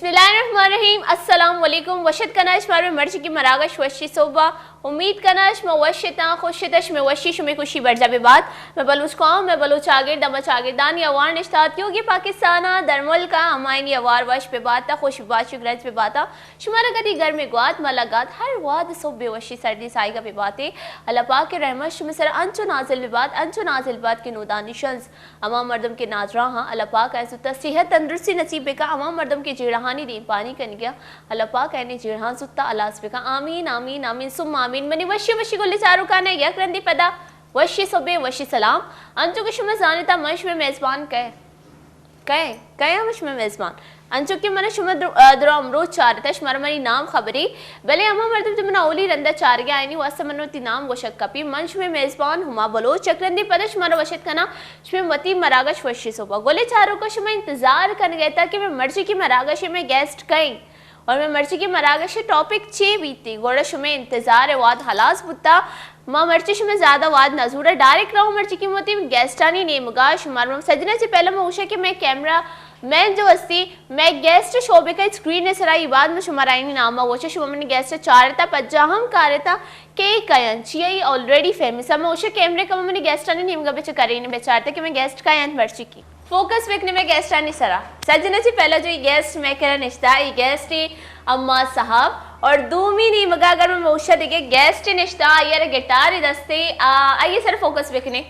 بسم اللہ الرحمن الرحیم۔ السلام علیکم۔ وش اتک کناں شمارا مئے مرچیگیں مراگش وشی صحب ءَ۔ امید کناں شما وش اتاں، خوش اتاں، شمئے وشی، شمئے خوشی برجا بہ بات۔ مئے بلوچ قوم، مئے بلوچ چاگرد، ہما چاگردانی ہوار نشتہ اتکوگیں پاکستان ءَ، درملک ءَ، ہمایانی ہوار وش بہ بات ءُ خوش بہ بات، شگرج بہ بات ءُ شمارا کدی گرمیں گوات، ملگات، ہر وہد صحب ءِ وشی سردی ساہگ ءَ بہ بات۔ اللہ پاک ءِ رحمت شمئے سرا انچو نازل بہ بات، انچو نازل بہ بات کہ نودانی شنز ہما مردم کہ نادراہ آں، اللہ پاک آیاں زوتا صحت تندرستی نصیب بکا، ہما مردم کہ جیڑہانی دیمپانی کنگی آں، اللہ پاک آیانی جیڑہاں زوتا ہلاس بکا۔ آمین، آمین، آمین، ثم آمین۔ منی وشی وشی گلیں چاروکاں، یک رندے پدا وشی صحب ءِ وشی سلام۔ انچو کہ شما زانتا، من شمئے میزبان کئے؟ کئے؟ کئے ہم شمئے میزبان؟ انچو کہ من شما در-، آ، درا امروز چارتا، شمارا منی نام خبرے، بلے ہما مردم جو منا اولی رندا چارگا، آیانی واسطہ من وتی نام گوشگ کپی۔ من شمئے میزبان ہما بلوچ، یک رندے پدا شمارا وش اتک کناں شمئے وتی مراگش وشی صحب ءَ۔ گلیں چاروکاں، شما انتظار کنگا اتاں کہ مئے مرچیگیں مراگش ءَ مئے گیسٹ کئے انت اور مئے مرچیگیں مراگش ءِ ٹاپک چے بیت، گڑا شمئے انتظار ءِ وہد ہلاس بوتا۔ ما مرچی شمئے زیادہ وہد نہ زوراں، ڈائریکٹ رواں مرچیگیں وتی گیسٹانی نیمگا۔ شمارا من سجنا چہ پہلا من گوشاں کہ مئے کیمرہ مین جو استی، مئے گیسٹ شو بکا اسکرین ءِ سرا، ای بعد من شمارا آیانی نام ءَ گوشاں۔ شما منی گیسٹ ءَ چارتا، پجا ہم کارتا کہ اے کئے انت، چیا اے آلریڈی فیمس انت۔ من گوشاں کیمرہ کمو منی گیسٹانی نیمگا بچ کرین، بچارتا کہ مئے گیسٹ کئے انت مرچیگیں۔ فوکس بکنے مئے گیسٹانی سرا۔ سجنا چہ پہلا جو اے گیسٹ مئے کرا نشتہ، اے گیسٹ اے اما صاحب۔ اور دومی نیمگا اگر من گوشاں دگہ گیسٹ نشتہ، آئی ءَ را گٹار دستے، آ، آئی ءِ سرا فوکس بکنے۔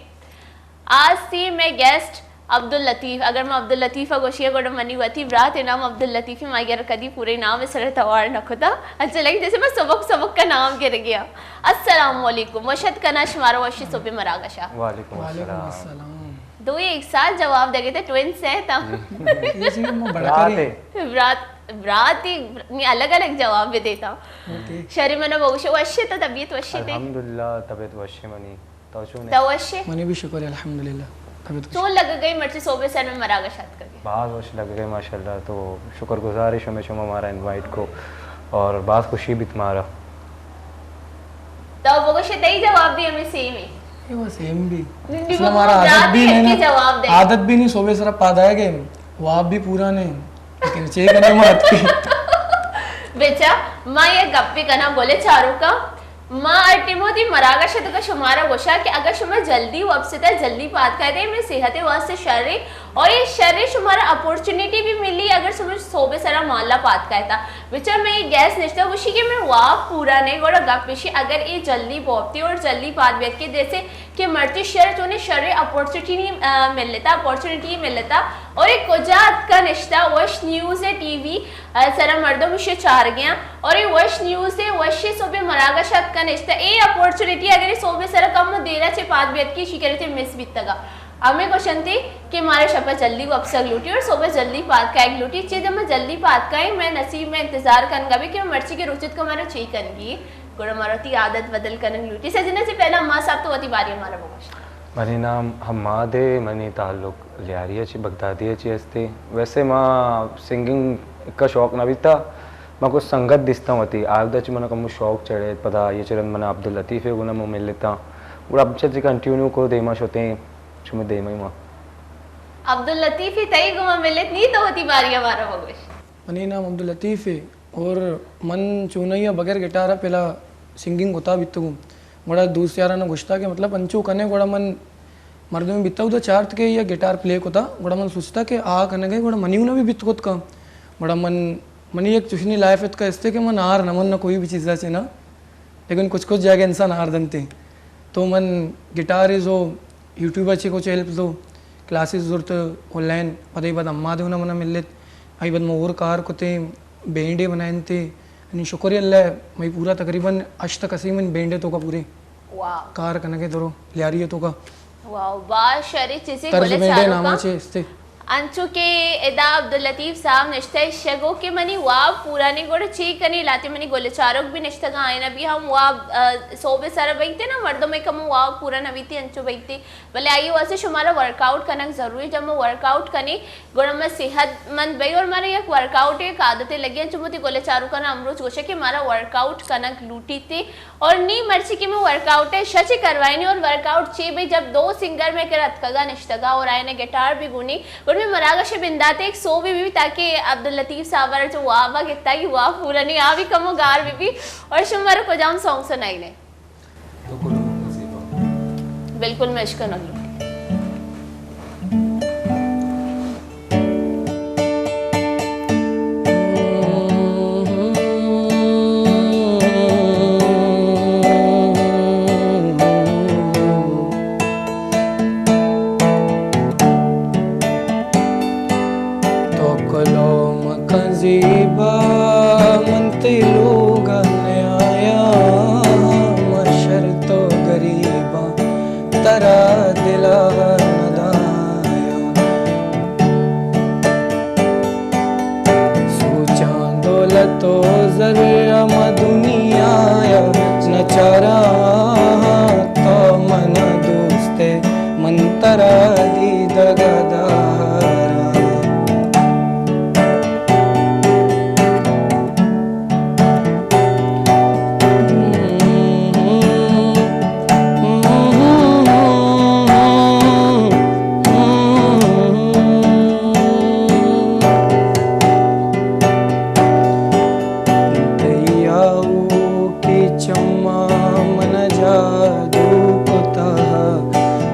آ استی مئے گیسٹ عبداللطیف۔ اگر من عبداللطیف ءَ گوشی گڑا منی وتی برات ءِ نام عبداللطیف ایں، ما آئی ءَ را کدی پورے نام ءِ سرا توار نہ کتا۔ انچو لگی جیسے ما سبک سبک ءَ نام گرگی آں۔ السلام علیکم، وش اتک کناں شمارا وشی صحب ءِ مراگش ءَ۔ وعلیکم وعلیکم السلام۔ السلام۔ دوئیں ایک ساتھ جواب دے گئے تھے، ٹوئنس ہیں تم۔ جی۔ یہ چیز میں بڑا برات کرے۔ ہے۔ برات، برات ہی، نہیں، الگ الگ جواب بھی دیتا ہوں۔ اوکے۔ شری منا بگوش، وش ئے تو، طبیعت وش ئے تے؟ الحمدللہ، طبیعت وش ئے منی۔ تو چون ئے؟ تو وش ئے؟ منی بھی شکر ہے، الحمدللہ۔ طبیعت وش۔ چون لگ گئی مرچی صحب ءِ سر مئے مراگش اتکگے؟ باز وش لگ گئی ماشاءاللہ، تو شکر گزار ایں شمے، شما مارا انوائٹ کو اور باز خوشی بیت مارا۔ تو بگوش، تئی جواب بھی ہمیں سیم ہے۔ یہ وہ سیم بھی۔ نہیں، اصل ہمارا عادت بھی نہیں نا، جواب دے۔ عادت بھی نہیں، صحب ءِ سرا پاد آئے گئے، واب بھی پورا نہیں، لیکن چیک نہیں مات کی۔ بچا، ما یہ گپ بھی کنا بولے چاروں کا، ما ہر ٹیم وتی مراگش ءِ تکا شمارا گوشاں کہ اگاں شما جلدی وپستا، جلدی پاد کائیت، اے مئے صحت ءِ واسطہ شر ایں اور اے شر ایں، شمارا اپورچونیٹی بھی ملی اگر شما صحب ءِ سرا مالا پاد کائیتا۔ بچار مئے گیسٹ نشتہ گوشی کہ مئے واب پورا نہ ایں، گڑا گپ ایشی اگر اے جلدی بوپتی اور جلدی پاد بیت کہ جیسے کہ مرچی شر چونے شر اپورچونیٹی، آ، ملتا، اپورچونیٹی ملتا اور اے کجا اتکا نشتہ، وش نیوز ٹی وی، آ، سرا مردم ایشی چارگیاں اور اے وش نیوز ءِ وشی صحب ءِ مراگش اتکا نشتہ۔ اے اپورچونیٹی اگر اے صحب ءِ سرا کمو دیرا چہ پاد بیتکی، ایشی کرے چہ مس بیتگا۔ ہمے گوشنتی کہ مارا شپا جلدی وپسگ لوٹی اور صحب ءَ جلدی پاد کائیگ لوٹی۔ چیز ما جلدی پاد کائیں، مئے نصیب مئے انتظار کنگا بی کہ مرچی کہ روچ اتکا مارا چی کنگی۔ گڑا مارا وتی عادت بدل کنگ لوٹی۔ سجنا چہ پہلا ما صاحب تو وتی باری مارا بگوش۔ منی نام حماد ہے، منی تعلق لیاری چی، بغدادی چی ہستی۔ ویسے ما سنگنگ کا شوق نہ بیتا، ما کچھ سنگت دیستاں وتی، آ ودا چی منا کمو شوق چڑھے، پدا یہ چرند منا عبداللطیف ہے گنا مو ملتا، گڑا ہمچہ چی کنٹینیو کو دیما شتیں، شما دیما ہی ما۔ عبداللطیف ہے تئی گما ملت نی تو وتی باری مارا بگوش۔ منی نام عبداللطیف ہے۔ اور من چونائی ءَ بغیر گٹار ءَ پہلا سنگنگ کتا بیتگوں۔ گڑا دوست یاراں گوشتا کہ مطلب انچو کنے، گڑا من مردمے بیتا اودا چارت کہ یا گٹار پلے کتا، گڑا من سوچتا کہ آ کنگے، گڑا منی اونا بھی بیت کت کن۔ گڑا من، منی یک چوشنی لائف اتکا استے کہ من ہار نہ من نہ کوئی بھی چیزا چے نہ، لیکن کچھ کچھ جاگہ انسان ہار دنتے۔ تو من گٹار زو، یوٹیوب ءَ چہ کچھ ہیلپ زو، کلاسز زرت آن لائن، پدا ای بعد اما دے اونا منا ملت، ای بعد ما اور کار کتے، بینڈے بنائینتے، یعنی شکر اللہ، مئی پورا تقریباً ہشت کسے من بینڈے توکا پورے واہ۔ کار کنگے درو لیاری توکا۔ واہ، باز شری چیزے طرز گلے بینڈے چارو ناما کا۔ چے استے۔ انچو کہ ادا عبداللطیف صاحب نشتہ شگو کہ منی واب پورا نہیں، گوڑا چی کنی، لاتے منی گل چاروک بھی نشتگا، آئینا بھی ہم واب، آ، صحب سر بیتے نا، مردم کم واب پورا نہ بیتے، انچو بیتے۔ بلے آئی واسطے شمارا ورک آؤٹ کنگ ضروری، جب ما ورک آؤٹ کنی، گڑا ما صحت مند بئی اور مارا یک ورک آؤٹ یک عادتے لگی، انچو متی گل چاروکانا امروز گوشے کہ مارا ورک آؤٹ کنگ لوٹیتے۔ اور نی مرچی کہ من ورک آؤٹ ء شچ کروائینی اور ورک آؤٹ چے بھئی جب دو سنگر مئے کرا اتکگا نشتگا اور آئینا گٹار بھی گونی، اور میں مراگش بندات ایک سو بھی بھی تاکہ عبداللطیف صاحب را جو واب گتا کہ واب پورا نہیں آ بھی کمو گار بھی بھی۔ اور شمار کجام سانگ سنائی نے؟ بالکل مشکن۔ تو کلو مکن زیبا، من تئی لوگ ءَ نیایاں، محشر تو گریباں، ترا دل ءَ ندایاں۔ سوچاں دولت ءُ زر ءَ ما دنیا ءَ نچاراں، تو من ءَ دوست ئے، من ترا دیدگ ءَ داراں۔ تئی آؤکیں چماں من ءَ جادو کتہ،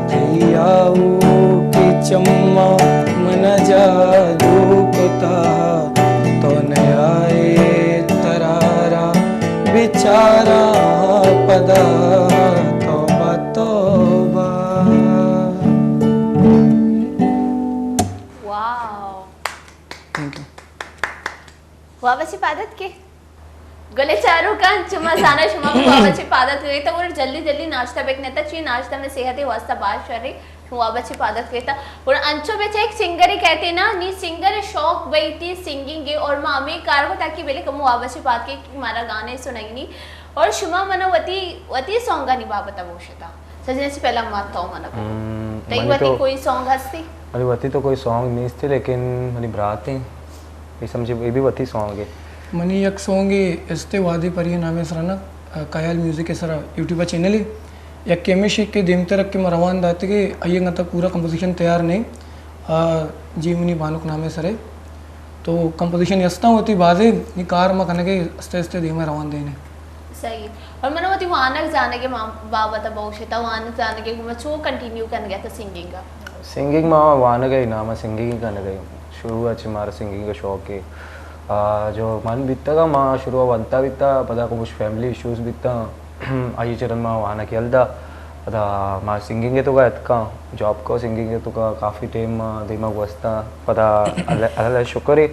تئی آؤکیں چماں من ءَ جادو کتہ، تو نیائے ترا را بچاراں پدا، توبہ توبہ۔ واو۔ Thank you. واب ءَ چہ پاد اتک ئے؟ گلیں چاروکاں، چما زانا شما بھی واب ءَ چہ پاد اتک ئے، تو گڑا جلدی جلدی ناشتہ بکن ئے، چی ناشتہ مئے صحت ءِ واسطہ باز شر ایں، شما واب ءَ چہ پاد اتک ئے۔ گڑا انچو بچار یک سنگر کئیت نا، نی سنگر شوق بئیت سنگنگ ءِ، اور ما ہمے کار کو تاکہ بلے کمو واب ءَ چہ پاد کئے کہ مارا گانے سنائینی، اور شما منا وتی، وتی سانگانی بابت ءَ گوشت۔ سجن سے پہلا ما تو منا گو۔ ہم، تئی منی وتی تو، کوئی سانگ ہستی؟ منی وتی تو کوئی سانگ نیستی، لیکن منی برات ایں، اے سمجھے، اے بھی وتی سانگ ایں۔ منی یک سانگے استے وادے پری نامے سرا نا، آ، کیال میوزک سرا یوٹیوب چینل ایں۔ یک ہمیش کہ دیمتر کہ ما روان داتے کہ آئی انگا تا پورا کمپوزیشن تیار نہیں۔ آ، جی منی بانک نامے سرے۔ تو کمپوزیشن یستاں وتی بازیں، نی کار ما کنگے استے استے دیما روان دینے۔ صحیح۔ اور من وتی وانگ زانگ ءِ ما-، بابت ءَ بہت شتا وانگ زانگ ءِ گوما چو کنٹینیو کنگ ءَ تا سنگنگ ءَ؟ سنگنگ ما وانگ ءِ نام ءَ سنگنگ کنگ ءَ۔ شروع ءَ چہ مارا سنگنگ ءِ شوق ءِ۔ آ، جو من بیتگ ءَ ما شروع ءَ ونتا بیتا، پدا کموش فیملی ایشوز بیتا۔ آئی چرن ما وانگ یل دا۔ پدا ما سنگنگ ءِ توکا اتکاں، جاب کو سنگنگ ءِ توکا کافی ٹائم ما دیما گوستا۔ پدا اللہ، اللہ شکر ایں،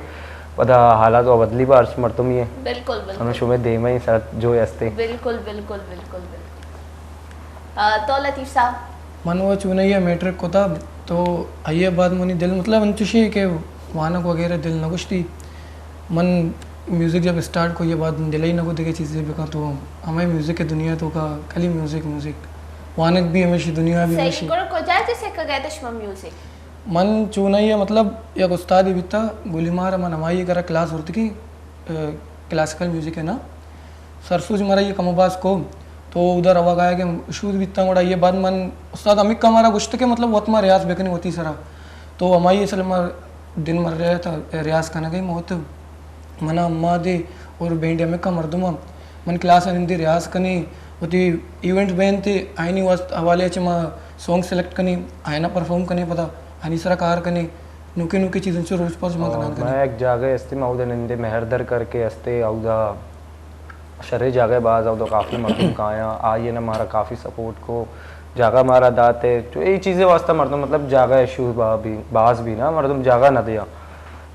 پدا حالات و بدلی با ہرچ مردمی ایں۔ بالکل، بالکل۔ ہمیں شمے دیما ہی سر جو ہستے۔ بالکل، بالکل، بالکل، بالکل۔ آ، تو لطیف صاحب؟ من وہ چونائی میٹرک کتا، تو آئی بعد منی دل مطلب انچوشی کہ وانگ وغیرہ دل نہ گوشتی۔ من میوزک جب اسٹارٹ کو، یہ بات دل ہی نہ کو دیگہ چیزیں بکا، تو ہمیں میوزک کی دنیا توکا کلی میوزک، میوزک۔ وانگ بھی ہمیشی، دنیا بھی صحیح، ہمیشی۔ گڑا کجا چہ سکھا گئے تا شما میوزک؟ من چونائی مطلب یک استادی بیتا، گلی مار من ہمائی کرا کلاس ورتگی، اے، کلاسیکل میوزک ءِ نا۔ سرسوج مارا یہ کم و باز کو، تو ادا روا گایا کہ شود بیتا، گڑا یہ بعد من استاد ہمیں کا مارا گوشت کہ مطلب وت ما ریاض بکنی وتی سرا۔ تو ہمائی اصل ما دن مر رہا تھا ریاض کنگے موت۔ منا اما دے اور بینڈ ہمیں کا مردم ہم۔ من کلاس ءَ نندی ریاض کنی، وتی ایونٹ بین تے آئینی واسط حوالے چہ ما سانگ سلیکٹ کنی، آئینا پرفارم کنی پدا، آئینی سرا کار کنی، نوکے نوکے چیزاں چو روز پروز ما کنان کنی۔ میں ایک جاگہ استے، ما اودا نندے مہردر کر کے استے، اودا شرے جاگہ باز، اودا کافی مردم کایاں، آئیے نے مارا کافی سپورٹ کو، جاگہ مارا داتے، تو اے چیزیں واسطہ مردم مطلب جاگہ ایشو با-، بھی، باز بھی نا، مردم جاگہ نہ دیا۔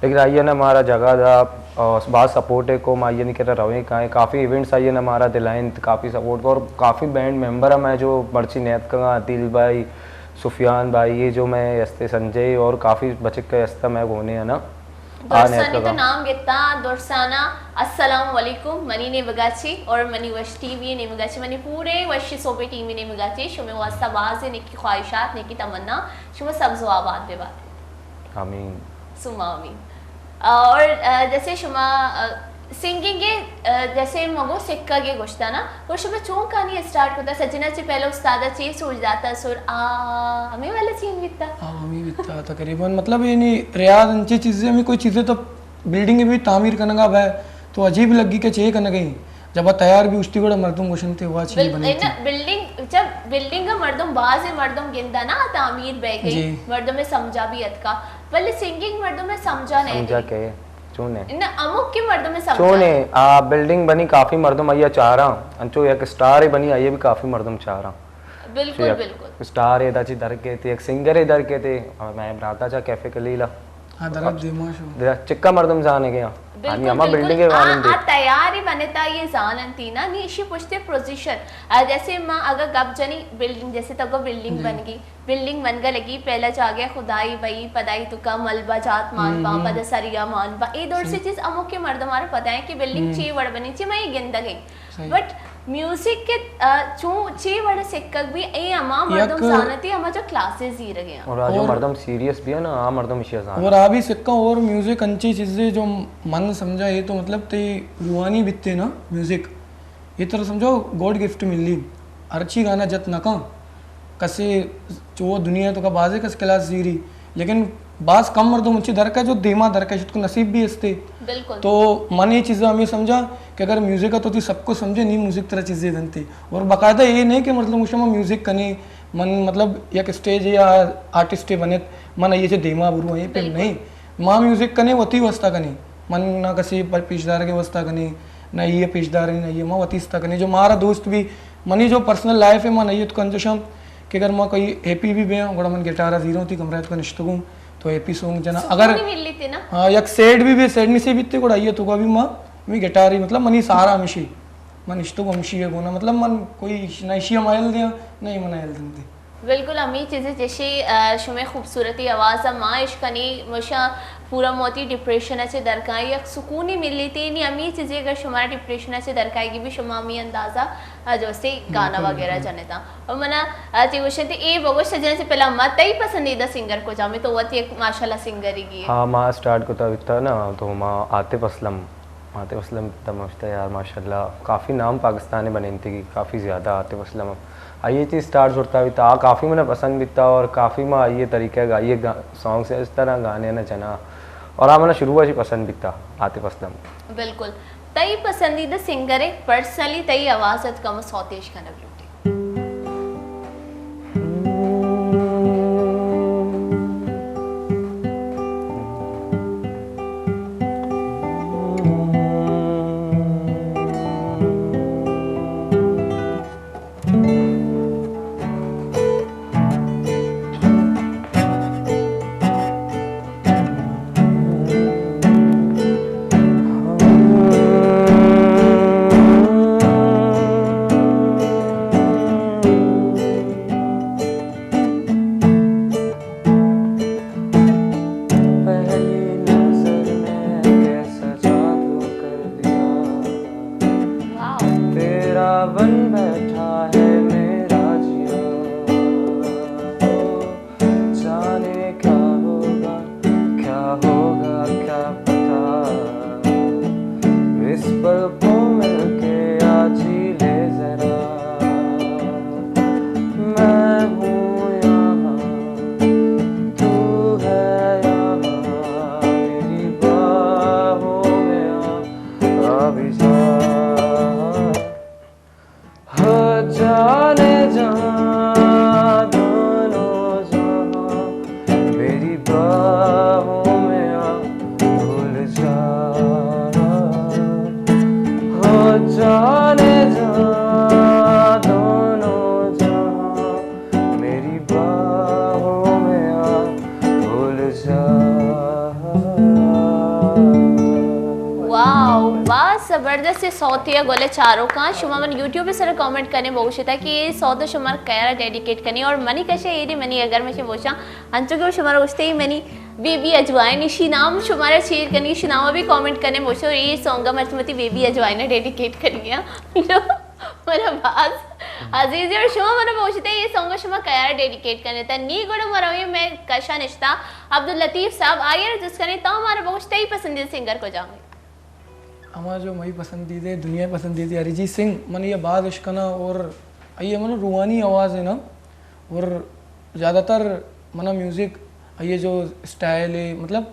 لیکن آئی نے مارا جگہ دا، اور باز سپورٹ ہے کو، ما آئی نے کرا رویں کائیں، کافی ایونٹس آئی نے مارا دلائیں، کافی سپورٹ کو، اور کافی بینڈ ممبر ہم ہے جو مرچی نیت کنگا، عدیل بھائی، سفیان بھائی، یہ جو میں استے سنجے اور کافی بچک کے استا میں گونے ہیں نا۔ آ درسانی نیت تو کنگا۔ نام گتا، درسانا، السلام علیکم، منی نیمگا چی اور منی وش ٹی وی نیمگا چی، منی پورے وشی سوبے ٹیمی نیمگا چی، شمے واسطہ باز نیکی خواہشات، نیکی تمنا، شما سبز و آباد بے بات۔ آمین۔ ثم آمین۔ اور، آ، جیسے شما، آ، سنگنگ ء، آ، جیسے مگو سکگ ء گوشتا نا، گوشت شما چون کہانی اسٹارٹ کتا، سجنا چی پہلے استاد چی سوچ داتا سر آ، ہمیں والا سین بیتا۔ ہاں، ہمیں بیتا تقریباً، مطلب، یعنی ریاض انچی چیزیں، ہمیں کوئی چیزیں تو بلڈنگ بھی تعمیر کنگا بہ تو عجیب لگی کہ چے کنگے۔ جب آ تیار بھی اشتی گڑا مردم گوشنتے ہوا چی بل-، بنیتی۔ نا، بلڈنگ، جب بلڈنگ مردم باز مردم گندا نا تعمیر بہ گئی، جی۔ مردم سمجھا بھی اتکا، بلے سنگنگ مردم سمجھا نہیں سمجھا تھی۔ کہ چون ہے؟ نہ، ہمک کہ مردم سمجھا۔ چون ہے؟ آ بلڈنگ بنی، کافی مردم آئیا چاراں، انچو یک اسٹار بنی، آئیے بھی کافی مردم چاراں۔ بالکل، یک بالکل۔ اسٹار ہے، دا چی در کے تھے، یک سنگر ہے در کے تھے، اور میں براتا چا کیفے کلیلا۔ ہاں، درد دیما شو۔ درد چکا مردم زانے گیا۔ بالکل، آنی ہما بالکل۔ بلڈنگ ہے آ، وانندے۔ آ تیاری بنے تا یہ زانن تھی نا، نی اشی پشتے پوزیشن۔ آ، جیسے ما اگر گپ جنی بلڈنگ، جیسے تو کو بلڈنگ جی۔ بن گئی، بلڈنگ منگا لگی، پہلا جاگہ خدائی بئی، پدائی تو کا ملبہ جات مان با، ہم، ہم۔ پدا سریا مان با۔ اے دور سے صحیح۔ چیز امو کے مردم آرا پتہ ہے کہ بلڈنگ ہم۔ چی وڑ بنی چی، میں یہ گندگ گئی۔ صحیح۔ بٹ میوزک کے، آ، چوں چی وڑ سکگ بھی، اے اما مردم یک زانتی، اما جو کلاسز ہی رہے ہیں۔ اور آج جو اور مردم سیریس بھی ہے نا، آ مردم اشیا زانت۔ اور آ بھی سکا اور میوزک انچی چیزیں جو من سمجھا، یہ تو مطلب تی روحانی بیتے نا میوزک۔ یہ طرح سمجھو گاڈ گفٹ ملی، ہرچی گانا جت نہ کن۔ کسے چو دنیا تو کا بازے کس کلاس زیری، لیکن باز کم مردم انچے درکا جو دیما درکا شت کو نصیب بھی استے۔ بالکل۔ تو من یہ چیز ہمیں سمجھا کہ اگر میوزک تو تی سب کو سمجھے، نی میوزک طرح چیزیں دنتے۔ اور باقاعدہ یہ نہیں کہ مطلب شما میوزک کنے، من مطلب یک اسٹیج یا آرٹسٹ بنت، من یہ چے دیما برو، یہ پہ بالکل۔ نہیں۔ ما میوزک کنے، وتی واسطہ کنے۔ من نہ کسی پر پیشدار کے واسطہ کنے، نہ یہ پیشدار، نہ یہ ما وتی واسطہ کنے۔ جو مارا دوست بھی، منی جو پرسنل لائف ہے، من یہ تو کنجشم کہ اگر ما کوئی ہیپی بھی بیاں، گڑا من گٹارا زیروں تی کمرہ تو نشتگوں، تو ہیپی سونگ جنا۔ سکون اگر ہی ملی تے نا۔ ہاں، یک سیڈ بھی، بھی سیڈ نہیں سے بیتے، گڑا یہ تو کا بھی ما، می گٹاری، مطلب، منی سارا ہمشی۔ من نشتگوں ہمشی ہے گونا، مطلب، من کوئی نہ اشی ہم آئل دیاں، نہ یہ من آئل دنتے۔ بالکل، ہمے چیزے چشی، آ، شمے خوبصورتی آواز ء ما اش کنی، مشا پورا موتی ڈپریشن ء چہ درکائیں، یک سکونی ملی تی، نی ہمے چیزے اگر شمارا ڈپریشن ء چہ درکائیگی بھی شما ہمے اندازہ، آ، جو اسے گانا بالکل، وغیرہ بالکل۔ جنتا۔ اور منا، آ، چی گوشن تی، اے بگوش سجن سے پہلا ما تئی پسندیدہ سنگر کجام ہے؟ تو وت یک ماشاءاللہ سنگر ہی گی ہے۔ ہاں، ما سٹارٹ کتا بیتا نا، تو ما عاطف اسلم۔ عاطف اسلم تمشتا یار، ماشاءاللہ کافی نام پاکستان ء بنینتگی، کافی زیادہ عاطف اسلم۔ آئی ء چی سٹار زرتا بیتا، آ کافی منا پسند بیتا اور کافی ما آئی ء طریقہ گا، آئی ء گا-، سانگز اس طرح گانے نا جنا اور آ منا شروع ء چی پسند بیتا عاطف اسلم۔ بالکل۔ تئی پسندیدہ سنگر ہے، پرسنلی تئی آواز ات کم سوتیش کنگ لوٹی؟ پہلی نظر میں کیسا جادو کر دیا۔ واو۔ تیرا بن بیٹھا ہے میرا جیا۔ جانے کیا ہوگا، کیا ہوگا، کیا پتا۔ اس پل کو مل کے آ جی لے ذرا۔ میں ہوں یہاں، تو ہے یہاں، میری باہوں میں آ، آ بھی جا۔ ہو جانے جہاں، دونوں جہاں، میری باہوں میں آ، بھول جا۔ ہو جانے جہاں، دونوں جہاں، میری باہوں میں آ، بھول جا۔ واو، واہ، زبردست سوتے گل چاروکاں۔ شما من یوٹیوب سر کمنٹ کنے بگوشتا کہ یہ سوت شما کیرا ڈیڈیکیٹ کنی اور منی کشے ایدی منی اگر مشے بوشاں، انچو کہ شما گوشتے منی بی بی اجوائن، اشی نام شمارا شیئر کنی، اشی نام بھی کمنٹ کنے بوشو، یہ سانگ مرچ متی بی بی اجوائن ڈیڈیکیٹ کنی ہے۔ منا باز عزیز اور شما منا بوشتے یہ سانگ شما کیرا ڈیڈیکیٹ کنے تا، نی گڑا مروی میں کشا نشتا عبداللطیف صاحب، آئیے جس کنے تا ہمارا بوشتے ہی پسندیدہ سنگر کو جاؤں گے۔ ہما جو مئی پسندیدہ، دنیا پسندیدہ اریجیت سنگھ، من یہ باز اشکناں اور یہ من روحانی آواز ہے نا، اور زیادہ تر منا میوزک، یہ جو اسٹائل ہے، مطلب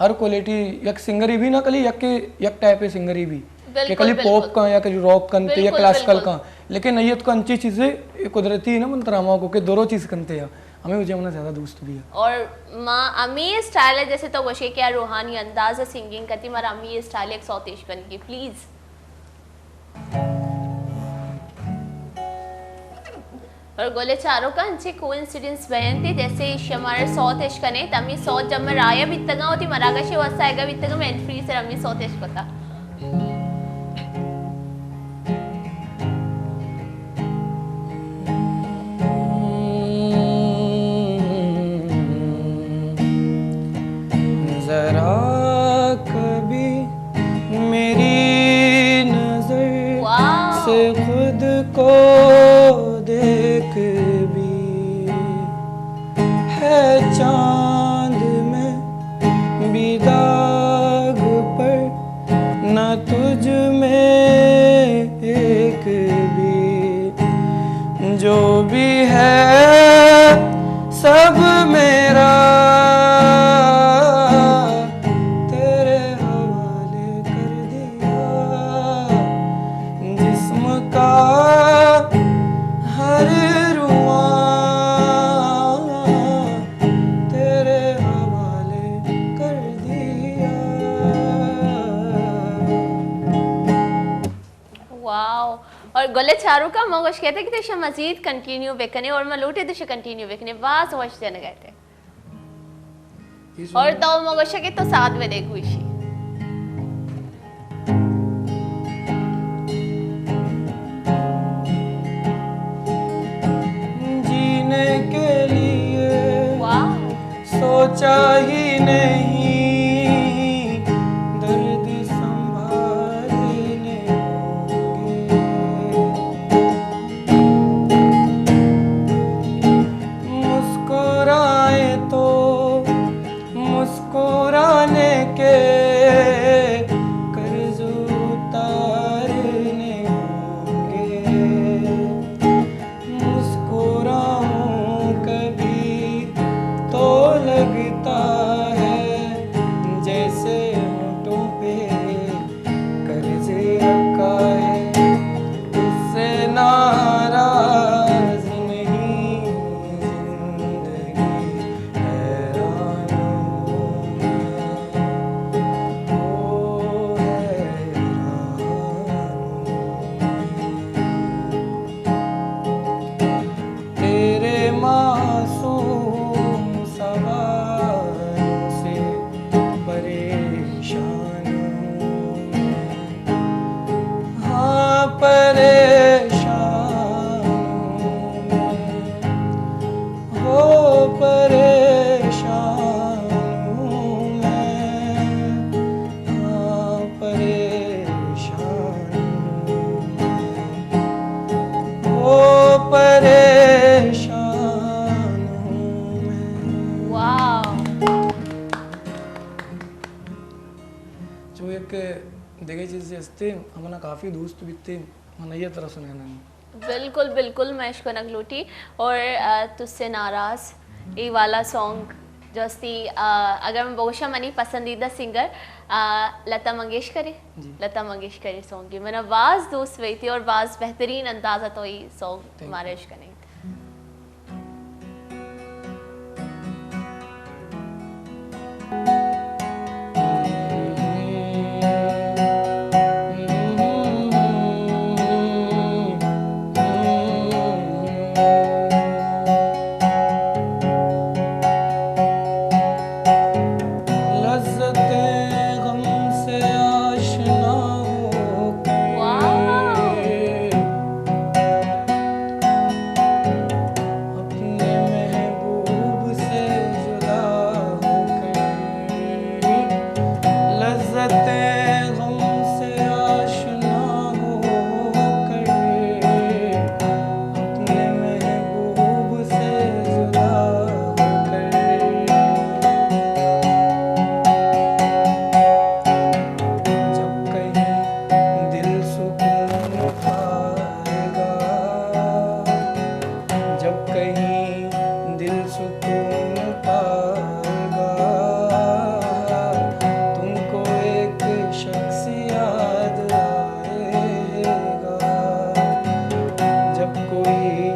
ہر کوالٹی، یک سنگر ہی بھی نہ کلی یک، یک ٹائپ ہے سنگر ہی بھی، کہ بالکل، کلی بالکل۔ پاپ کا یا کلی راک کنتے یا بالکل، کلاسیکل بالکل۔ کا، لیکن یہ تو انچی چیزیں، یہ قدرتی ہے نا من ترا ہما کو کہ درو چیز کنتے ہیں، ہمیں وجہ منا زیادہ دوست بھی ہے۔ اور ما ہمیں اسٹائل ہے، جیسے تو گوشے کہ روحانی انداز سنگنگ کرتی، مارا ہمیں اسٹائل ایک سوت اشکنگی، پلیز۔ اور گلیں چاروکاں، انچیں کوئنسیڈنس بینت، جیسے ایشی ءَ مارا سوت اشکنیں، تہ ہمے سوت جب من راہ ءَ بیتگاں، وتی مراگش ءِ واستہ آیگا بیتگاں، من ہینڈ فری سر ہمے سوت اشکتہ۔ ذرا کبھی میری نظر واہ۔ سے خود کو دیکھ بھی، ہے چاند میں بھی داغ پر نہ تجھ میں ایک بھی، جو بھی ہے سب میرا تیرے حوالے کر دیا، جسم کا ہر رواں تیرے حوالے کر دیا۔ واو۔ اور گلیں چاروکاں، ما گوش کہتے کہ تو شما مزید کنٹینیو بکنے اور ما لوٹے تو شما کنٹینیو بکنے، باز وش جنگ ہے۔ اور تو ما گوشا کہ تو ساتھ میں دے گوشی۔ جینے کے لیے واہ۔ سوچا ہی نہیں، درد سنبھالنے ہوں گے۔ مسکرائیں تو مسکرانے کے قرض اتارنے ہوں گے۔ مسکراؤں کبھی تو لگتا ہے جیسے ہونٹوں پہ قرض رکھا ہے، اس سے ناراض نہیں زندگی، حیران ہوں میں، او حیران ہوں میں۔ تیرے معصوم سوالوں سے پریشان ہوں میں۔ ہاں، پریشان ہوں میں۔ ہو، پریشان ہوں میں۔ ہاں، پریشان ہوں میں، او پریشان ہوں میں۔ واہ۔ چو یک دگہ چیزے ہستے، ہمنا کافی دوست بیتے، من یہ طرح سنانا۔ بالکل، بالکل، میں اشکنگ لوٹی۔ اور، آ، تجھ سے ناراض، اے والا سانگ جو استی، آ، اگر من بگوشاں منی پسندیدہ سنگر، آ، لتا منگیشکر ہے۔ جی۔ لتا منگیشکر اے سانگ کی منا باز دوست بیتی اور باز بہترین انداز ءَ تو اے سانگ مارا اشکنیت۔ لذت غم سے آشنا ہو کے۔ واہ۔ سکون پائے گا، تم کو ایک شخص یاد آئے گا۔ جب کوئی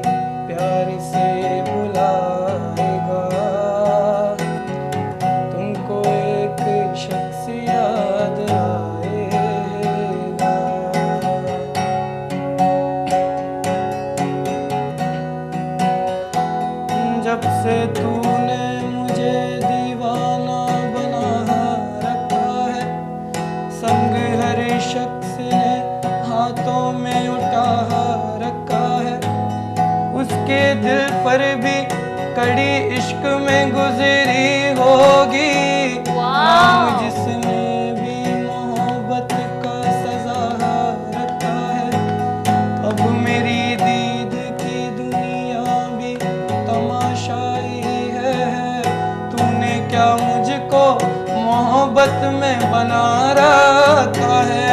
پیار سے بلائے گا، تم کو ایک شخص یاد آئے گا۔ جب سے تو نے مجھے دیوانہ بنا رکھا ہے، سنگ ہر شخص نے ہاتھوں میں اٹھا رکھا ہے، اس کے دل پر بھی کڑی عشق میں گزری ہوگی۔ واہ! نام جس نے بھی محبت کا سزا رکھا ہے، اب میری دید کی دنیا بھی تماشائی ہے۔ تو نے کیا مجھ کو محبت میں بنا رکھا ہے؟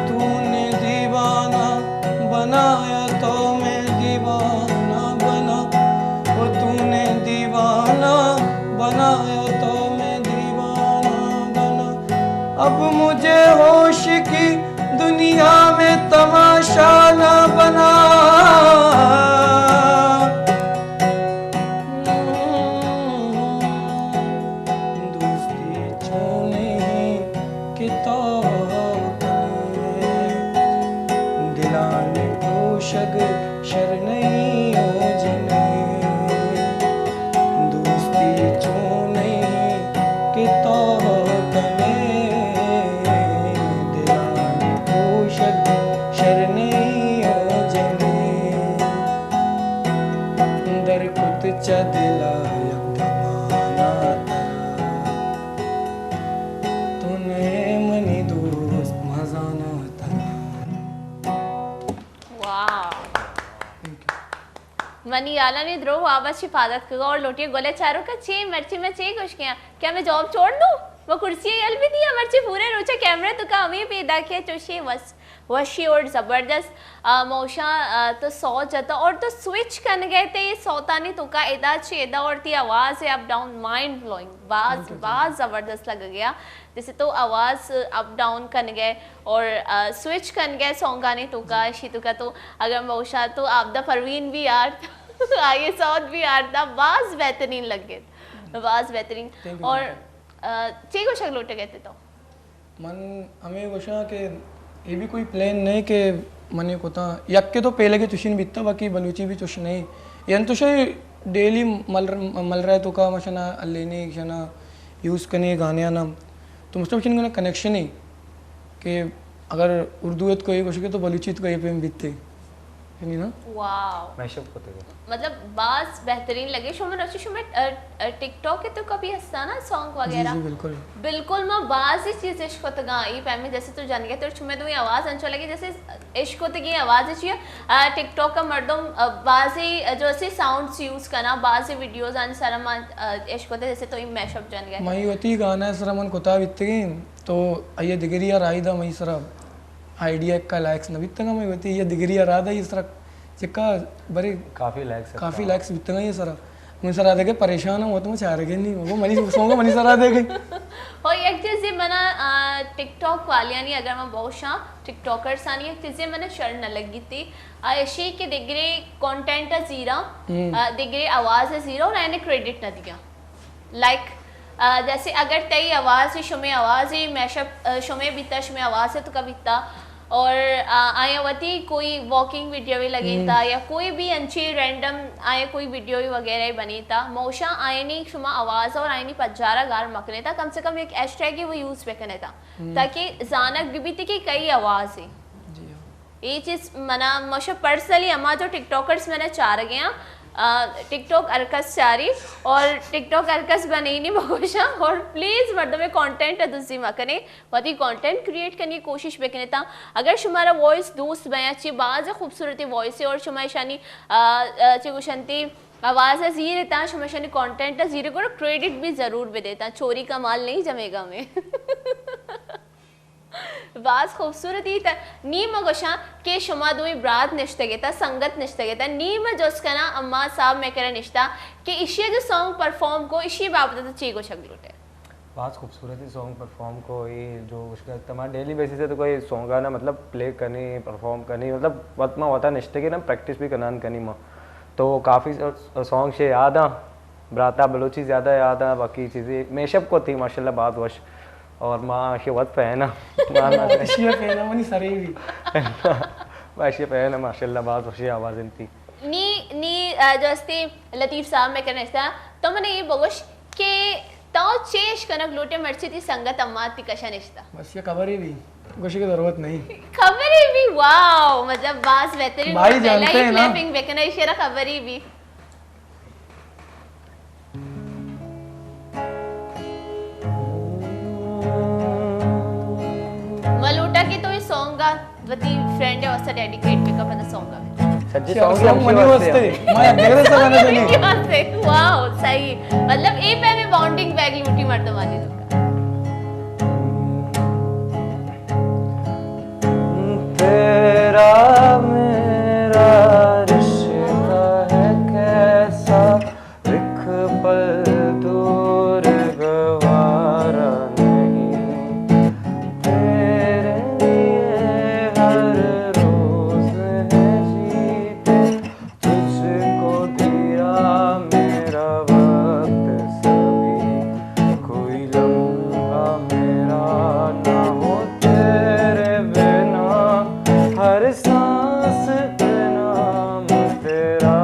تو نے دیوانہ بنایا تو میں دیوانہ بنا، او تو نے دیوانہ بنایا تو میں دیوانہ بنا۔ اب مجھے ہوش کی دنیا میں تماشا نہ بنا۔ دوستی چون نہیں کہ تو کنے، دلانی پروشگ شر نہیں ہو جنے۔ دوستی چون نہیں کہ تو کنے، دلانی پروشگ شر نہیں ہو جنے۔ در کت چہ دلا یک دمانا ترا، تو نئے منی دوست مزانا ترا۔ واہ۔ منی ہیالا نی درو واب اچ پاد اتکگا اور لوٹی گل ء چاروک ء چے مرچی میں چے گوش کیاں؟ کیا میں جاب چھوڑ دوں؟ وہ کرسی ء یل بھی دیا مرچی پورے روچ ء کیمرہ تو کا ہمیں پیدا کیا چوشی وس وشی اور زبردست، آ، موشاں، آ، تو سوت جتا اور تو سوئچ کنگے تے یہ سوتانی تو کا ادا چے ادا اور تی آواز ہے اپ ڈاؤن مائنڈ بلوئنگ، باز، باز زبردست لگ گیا۔ جیسے تو آواز اپ ڈاؤن کنگے اور، آ، سوئچ کنگے سونگانی تو کا، اشی تو کا تو اگر موشاں تو آبدہ پروین بھی آرت، آئی سوت بھی آرتا، باز بہترین لگے، باز بہترین۔ اور، آ، چے گوشگ لوٹگے تے تو؟ من ہمے گوشاں کہ اے بھی کوئی پلان نہیں کہ من اے کتاں۔ یکے تو پیلگے چوشیں بیتا، باقی بلوچی بھی چوش نہیں۔ اے انت چوشیں ڈیلی مل، مل رہے تو کا مشنا الینے شنا یوز کنے گانے آنا۔ تو مطلب چن کنیکشن ہے کہ اگر اردو ات کو اے گوشگے تو بلوچی ات کو اے پیم بیتے۔ یعنی نا؟ واو۔ میش اپ کتگ۔ مطلب باز بہترین لگے۔ شما روچی شما، ا، ا، ٹک ٹاک تو کبھی ہستا نا سانگ وغیرہ؟ جی، جی، بالکل۔ بالکل، ما باز ہی چیز اش کتگاں۔ ای پیمیں جیسے تو جنگے تو شما دوی آواز انچو لگے جیسے اش کتگی آواز اش، ا، ٹک ٹاک کا مردم، ا، باز ہی جو اسی ساؤنڈز یوز کنا، باز ہی ویڈیوز ان سر ما، ا، اش کتے جیسے تو ای میش اپ جنگے۔ مئی وتی گانا سر من کتا بیتگیں تو آئیے دگری رائی دا مئی سر آئیڈیا کا لائکس نہ بیتگا، مئی وتی یہ دگری ارادہ یہ سرا چکا برے کافی لائکس، کافی لائکس بیتگا یہ سرا۔ من سرا دے کے پریشان ہوں، وہ تو چارگے نہیں، وہ منی سونگا منی سرا دے گئی۔ اور یک چیز یہ منا، آ، ٹک ٹاک والیانی اگر میں بہت شاں ٹک ٹاکرز آنی یک چیز یہ منا شر نہ لگی تھی۔ آ، اشی کہ دگرے کانٹینٹ زیرا، ہم۔ آ، دگرے آواز زیرا اور اینے کریڈٹ نہ دیا۔ لائک، آ، جیسے اگر تئی آواز ہی شمے آواز ہی میش اپ، آ، شمے بیتا، شمے آواز ہے تو کا بیتا، اور، آ، آیا وتی کوئی واکنگ ویڈیو بھی لگیتا، ہم۔ یا کوئی بھی انچی رینڈم آیا کوئی ویڈیو وغیرہ بنیتا، موشا آئینی شما آواز اور آئینی پجارا گار مکنیتا، کم سے کم ایک ہیش ٹیگ ہی وہ یوز بکنیتا، ہم۔ تاکہ زانک بھی بیتی کہ کئی آواز ہے۔ جی ہاں۔ اے چیز منا مشہ پرسنلی ہما جو ٹک ٹاکرز منا چارگے آں، آ، ٹک ٹاک ہر کس چاری اور ٹک ٹاک ہر کس بنینی بگوشاں اور پلیز مردم کانٹینٹ دزی مکنے، وتی کانٹینٹ کریئیٹ کنی کوشش بکنے تا۔ اگر شمارا وائس دوست بیاں چی باز خوبصورتی وائس ہے اور شما اشانی، آ، آ، چی گوشنتی آواز زیر تا، شما اشانی کانٹینٹ زیر گڑا کریڈٹ بھی ضرور بدے تا، چوری کا مال نہیں جمے گا میں۔ باز خوبصورتی تہ نی ما گوشاں کہ شما دوئیں برات نشتگ ات، سنگت نشتگ ات، نی ما جست کناں اما صاحب مئے کرا نشتہ کہ اشی جو سانگ پرفارم کو، اشی بابت تو چی گوشگ لوٹے؟ باز خوبصورتی سانگ پرفارم کو، اے جو گوشگ تما ڈیلی بیسس ہے تو کوئی سانگ آنا مطلب پلے کنی، پرفارم کنی، مطلب وت ما وتا نشتگی نا پریکٹس بھی کنان کنی ما۔ تو کافی سانگ شے یاد آں، براتا بلوچی زیادہ یاد آں، باقی چیزیں میشپ کو تھی ماشاءاللہ باز وش۔ اور ما شے وت فین آں۔ ما اشی فین آں، منی سرے بھی۔ ما اشی فین آں، ماشاءاللہ باز وشی آواز انتی۔ نی، نی، آ، جو استی لطیف صاحب میں کرنے استا، تو منے یہ بگوش کہ تو چیش کنک لوٹے مرچی تی سنگت اما تی کشا نشتا۔ بس یہ خبر ہی بھی، گوشے کی ضرورت نہیں۔ خبر ہی بھی، واو، مطلب باز بہترین۔ بھائی پہلا جانتے ہی ہیں نا۔ کلیپنگ بکنا، اشی را خبر ہی بھی۔ ما لوٹا کہ تو یہ سانگ آ وتی فرینڈ ءِ واسطہ ڈیڈیکیٹ بکا، پدا سانگ آ۔ سچی اچھا، سانگ ہی سانگ ہمشی منی واسطے واسطے۔ ما یک دگرے سانگ سرا نہ دینی۔ منی واسطے۔ واو، صحیح۔ مطلب، اے پیمیں بانڈنگ بیگ لوٹی مردمانی لوکا۔ تیرا میرا رشتہ ہے کیسا، ایک پل دور گوارا نہیں، تیرے لیے ہر روز ہے جیتے، تجھ کو دیا میرا وقت سبھی، کوئی لمحہ میرا نہ ہو تیرے بنا، ہر سانس پہ نام تیرا،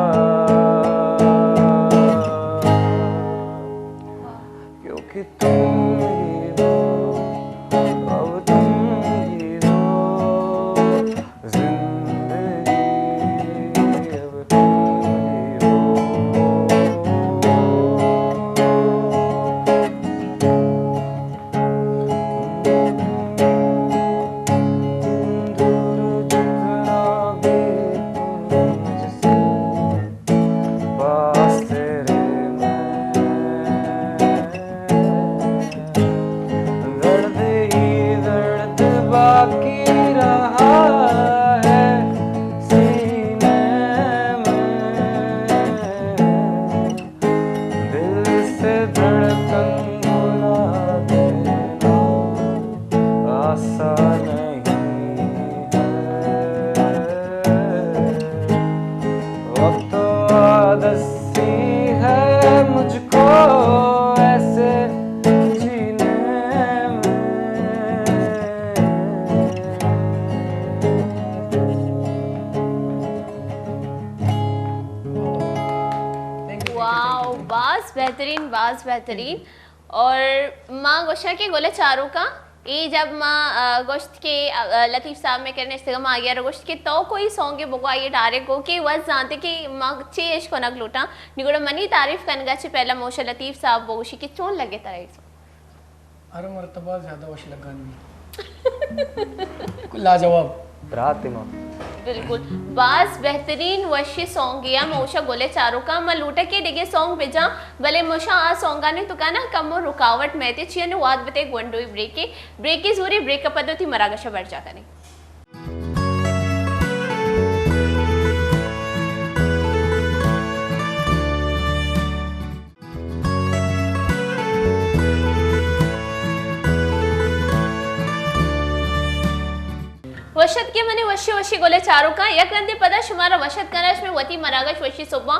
کیونکہ تم ہی ہو، اب تم ہی ہو، زندگی اب تم ہی ہو۔ دور جتنا بھی تم مجھ سے، پاس تیرے میں، درد ہی درد باقی رہا ہے سینے میں۔ دل سے دھڑکن بھلا دینا آسان نہیں ہے۔ وقت عادت سی ہے مجھ کو ایسے جینے میں۔ واو، باز بہترین، باز بہترین۔ اور ما گوشاں کہ گل چاروکاں، اے جب ما، آ، گوشت کہ، آ، لطیف صاحب میں کرنے استگا ما آگیا رو گوشت کہ تو کوئی سانگ بگو آئیے ڈائریکٹ گو کہ وز زانتے کہ ما چے اش کنگ لوٹاں، نی گڑا منی تعریف کنگا چے پہلا موشا لطیف صاحب بگوشی کہ چون لگے ترا اے سانگ؟ ہر مرتبہ زیادہ وش لگان بھی۔ لاجواب۔ برات ما۔ بالکل۔ باز بہترین وشی سانگ یا موشا گلے چاروکا، ما لوٹا کہ ڈگے سانگ بجا، بلے موشا آ سانگانی تو کنا کم رکاوٹ میتے چیئن واد بتے گونڈوی بریکے، بریکے زوری بریک پدو تی مراگشا برجا کنے۔ وش اتکے منی وشی وشی گلے چاروکاں، یک رندے پدا شمارا وش اتک کناں، شمے وتی مراگش وشی صبح۔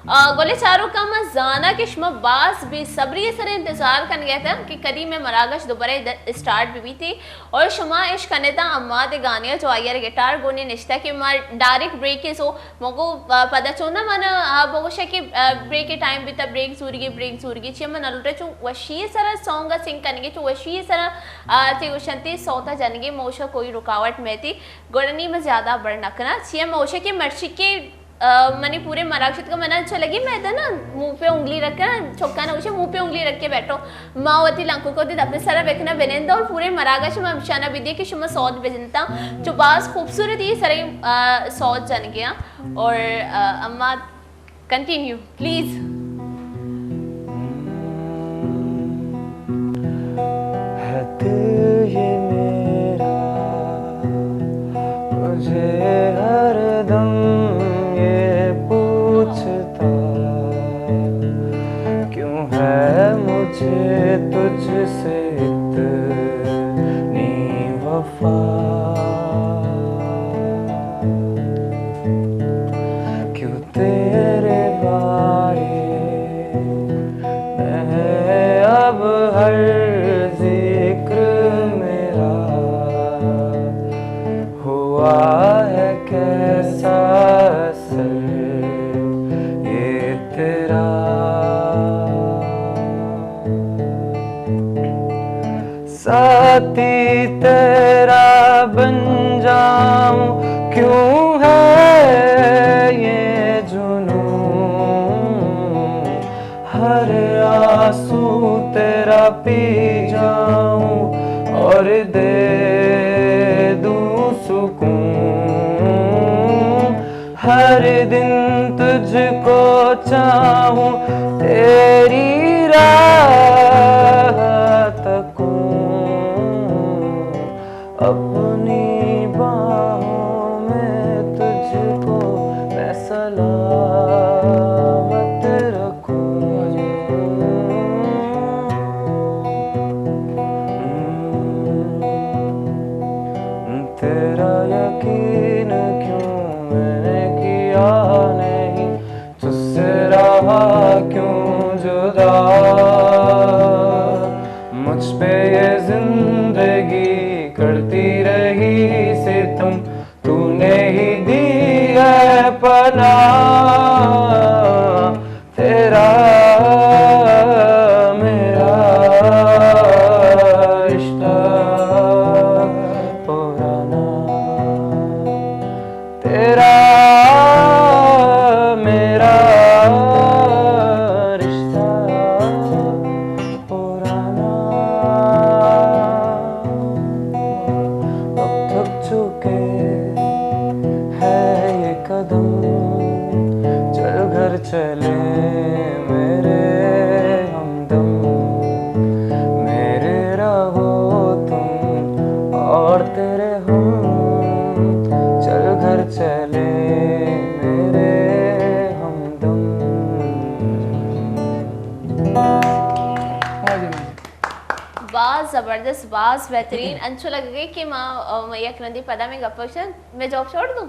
آ، گلے چاروکاں، من زاناں کہ شما باز بے صبری سر انتظار کنگے تھا کہ کدی میں مراگش دوبارہ د-، اسٹارٹ بی بیتی اور شما اش کنے تا اما دے گانے جو آئیر گٹار گونے نشتا کہ ما ڈائریکٹ بریک سو مگو، آ، پدا چونا من، آ، بگوشا کہ، آ، بریک ٹائم بیتا، بریک زورگی، بریک زورگی، چیا من نلوٹا چون وشی سرا سانگ سنگ کنگی، چون وشی سرا، آ، چی گوشنتی سوتا جنگی، موشا کوئی رکاوٹ میتی، گڑنی من زیادہ بڑ نکنا، چیا موشا کہ مرچی کے، آ، منی پورے مراگش اتکا منا اچھا لگی، میں دنا منہ پہ انگلی رکھنا، چکا نہ گوشے منہ پہ انگلی رکھ کے بیٹھو۔ ما وتی لنکو کو دید اپنے سرا بکنا بنند اور پورے مراگش ما ہمشانا بھی دے کہ شما سوت بجنتا، چو باز خوبصورتی سرے، آ، سوت جنگیا۔ اور، آ، اما، کنٹینیو پلیز۔ ہے دل یہ مجھے ہر دم یہ پوچھتا کیوں ہے مجھے تجھ سے اتنی وفا، کیوں تیرے بارے میں اب ہر ذکر میرا ہوا ہے کیسا اثر یہ تیرا۔ ساتھی تیرا بن جاؤں، کیوں ہے یہ جنون؟ ہر آنسو تیرا پی جاؤں اور دے دوں سکون۔ ہر دن تجھ کو چاہوں، تیری راہ تکوں، اپنی باہوں میں تجھ کو میں سلامت رکھوں۔ تیرا یقین کیوں میں نے کیا نہیں، تجھ سے رہا کیوں جدا؟ مجھ پہ یہ زندگی کرتی رہی ستم، تو نے ہی دی ہے پناہ۔ تیرا میرا رشتہ پرانا، تیرا میرا رشتہ پرانا۔ اب تھک چکے ہیں یہ قدم، چل گھر چلے میرے ہمدم۔ میرے رہو تم اور تیرے ہم، چل گھر چلے میرے ہمدم۔ باز زبردست، باز بہترین۔ انچو لگے کہ ما، ام، یک رندی پدا میں گپ شن، میں جاب چھوڑ دوں؟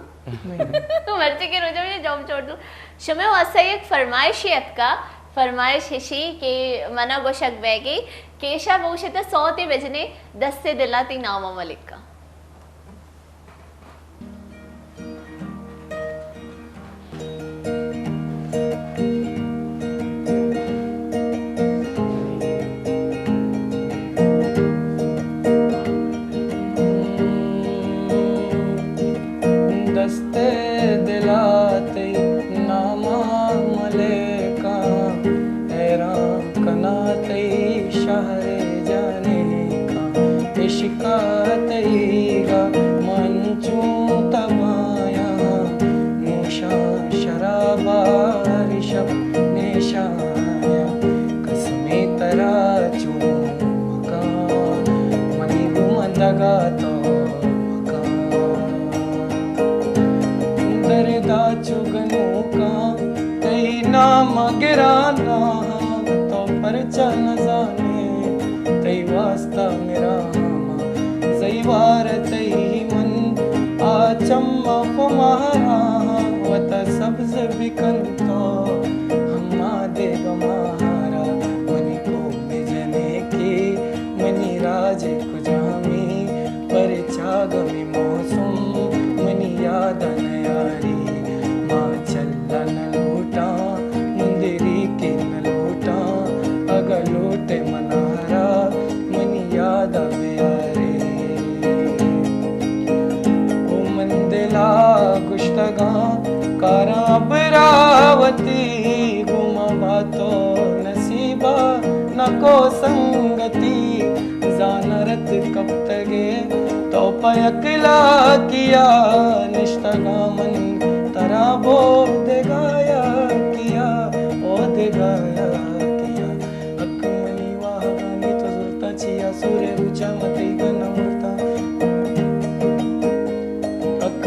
مرچی کے روزے میں جاب چھوڑ دوں۔ شمے واسطہ یک فرمائش اتکا، فرمائش ہشی کہ منا گوشگ بیگی کہ ایشا بوشتا سوتے بجنے دستے دلا تی ناما ملکا۔ دست دلا تئی ناما ملکاں، حیران کنا تئی شہر جانکاں۔ عشقا تئیگا من چوں تبایاں، نوشاں شرابا ہر شپ نیشایاں۔ قسمیں ترا چوں مکاں، منی گمندگا تو مکاں۔ دردا چو گنوکاں تئی نام گرانا، تو پرچا نزانے تئی واسطہ میرا ہما زیوار تئی من آ چم خمارا وتا سبز بکن تو ہما دیگ مہارا۔ منی کو بجنے کہ منی راج کجامی، پرچا گمی موسم منی یاد نیاری۔ ما چلا نہ لوٹاں، مندری کے نہ لوٹاں، اگا لوٹے منارا منی یاد بیارے۔ او من دلا گشتگاں کاراں براوتی، گوما باتو نصیبا نکو سنگتی۔ زان رد کپتگے تو پہ اکلاکیا، نشتگاں من ترا بودگایا کیا، بودگایا کیا۔ حق منی واہگانی تو زرتا چیا، سورے روچا متئی گنا مرتا۔ حق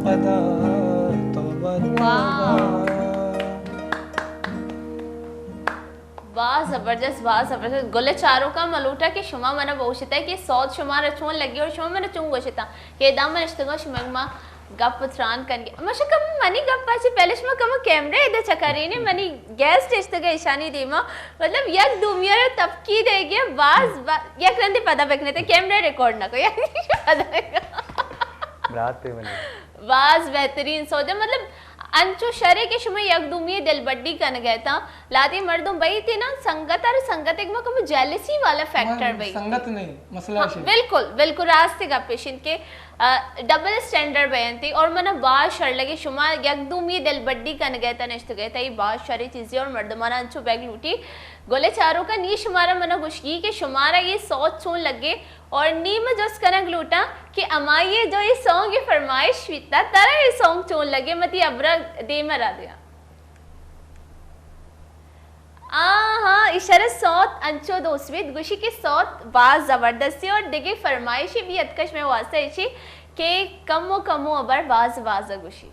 واہ۔ واہ، زبردست، واہ، زبردست۔ گل چاروکاں، من لوٹاں کہ شما منا بگوشیت کہ سوت شمارا چون لگی اور شما منا چون گوشیت کہ ادا من نشتگاں شما ما گپ تران کنگی۔ ماشا کم منی گپ چی پہلے شما کم کیمرہ ادا چکرین، منی گیسٹ نشتگ ایشانی دیما، مطلب یک دومی را تپکی دے گیا، باز با-، یک رندی پدا بکنے تے کیمرہ ریکارڈ نہ کو، یک پدا۔ برات پہ منی۔ باز بہترین سوجا، مطلب انچو شرے کہ شما یک دومی دلبڈی کنگے تا، لہتے مردم بئیت نا، سنگت ار سنگت ایک ما کمو جیلسی والا فیکٹر بئیت۔ سنگت نہیں، مسئلہ ہاں، بالکل، بالکل راست گپ ایش انت کہ، آ، ڈبل اسٹینڈرڈ بئیت اور منا باز شر لگی شما یک دومی دلبڈی کنگے تا نشتگے تا، یہ باز شریں چیزیں اور مردمانا انچو بیگ لوٹی۔ گل چاروکاں، نی شمارا منا گوشگی کہ شمارا یہ سوت چون لگے؟ اور نی من جست کنگ لوٹاں کہ ہمائی جو یہ سانگ فرمائش بیتا، ترا یہ سانگ چون لگے؟ متی ابرا دیم را دیاں۔ آ ہاں، اشارہ سوت انچو دوست بیت، گوشی کہ سوت باز زبردستی اور دگہ فرمائشی بھی اتکش میں واسطہ ایشی کہ کمو کمو ابر باز باز گوشی۔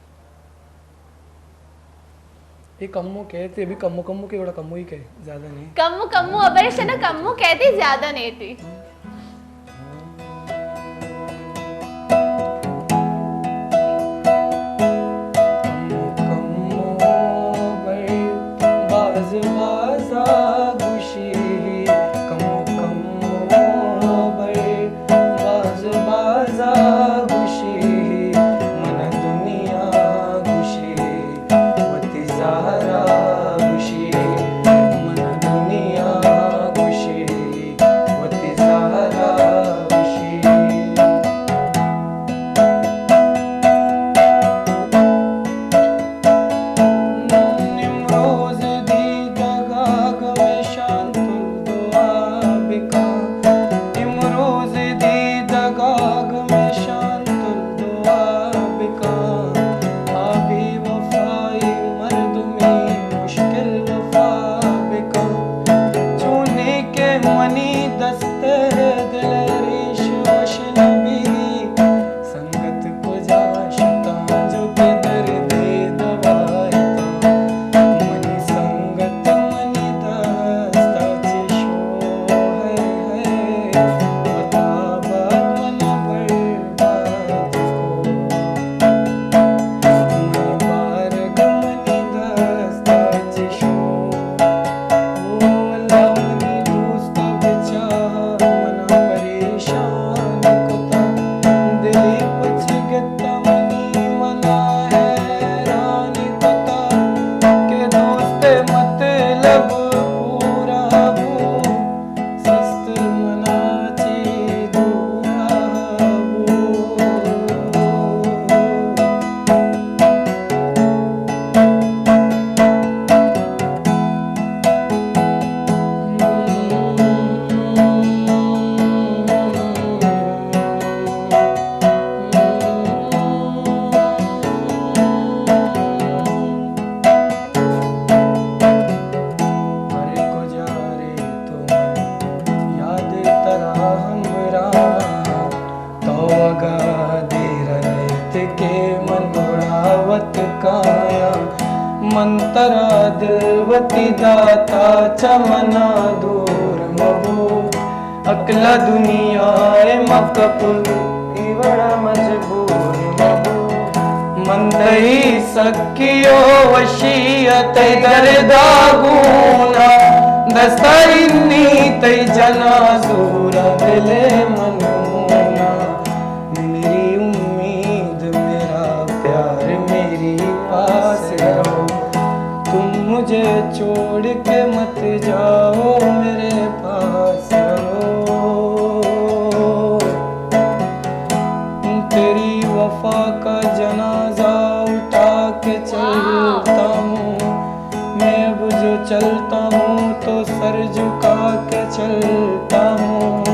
یہ کمو کہتے، ابھی کمو کمو کے بڑا کمو ہی کہے، زیادہ نہیں۔ کمو کمو ابر شنا کمو کہتے زیادہ نہیں تھی۔ کمو کمو ابر باز بازا گوشی، کمو کمو ابر باز بازا گوشی، من دنیا گوشی، وتی زہرا گوشی، من دنیا گوشی، وتی زہرا گوشی۔ نمروز دیدگا گمیشان تل دعا بکن، امروز دیدگا گمیشان تل دعا بکن، آ بے وفائی مردمی مشکل وفا بکن، چونی کہ منی دست دل ریش وش نبی، سنگت کجا شتاں جو کہ دردے دوا اتاں، منی سنگت منی دستا چہ شو، ہائے ہائے، وتا بات منا برباد کو، منی بارگ منی دستا چہ شو۔ او اللہ منی دوست بچار منا پریشان کتا، دلی پچ گتا منی منا حیران کتا، کہ دوست مطلب پورا بو، سست منا چی دورا بو۔ ہر کجا رے تو یاد ترا ہمراہ، تو اگاں دیر نیت کہ من گڑا وت کایاں، من ترا دل وتی داتا چہ منا دور مبو، عقل دنیا ء مکپل ای وڑا مجبور مبو، من تئی سکی و وشی ء تئی دردا گونا، دستا انی تئی جنا زورا دل من ہونا۔ میری امید، میرا پیار، میری پاس رہو، تم مجھے چھوڑ کے مت جاؤ، میرے پاس رہو۔ تیری وفا کا جنازہ اٹھا کے چلتا ہوں۔ میں اب جو چلتا ہوں تو سر جھکا کے چلتا ہوں۔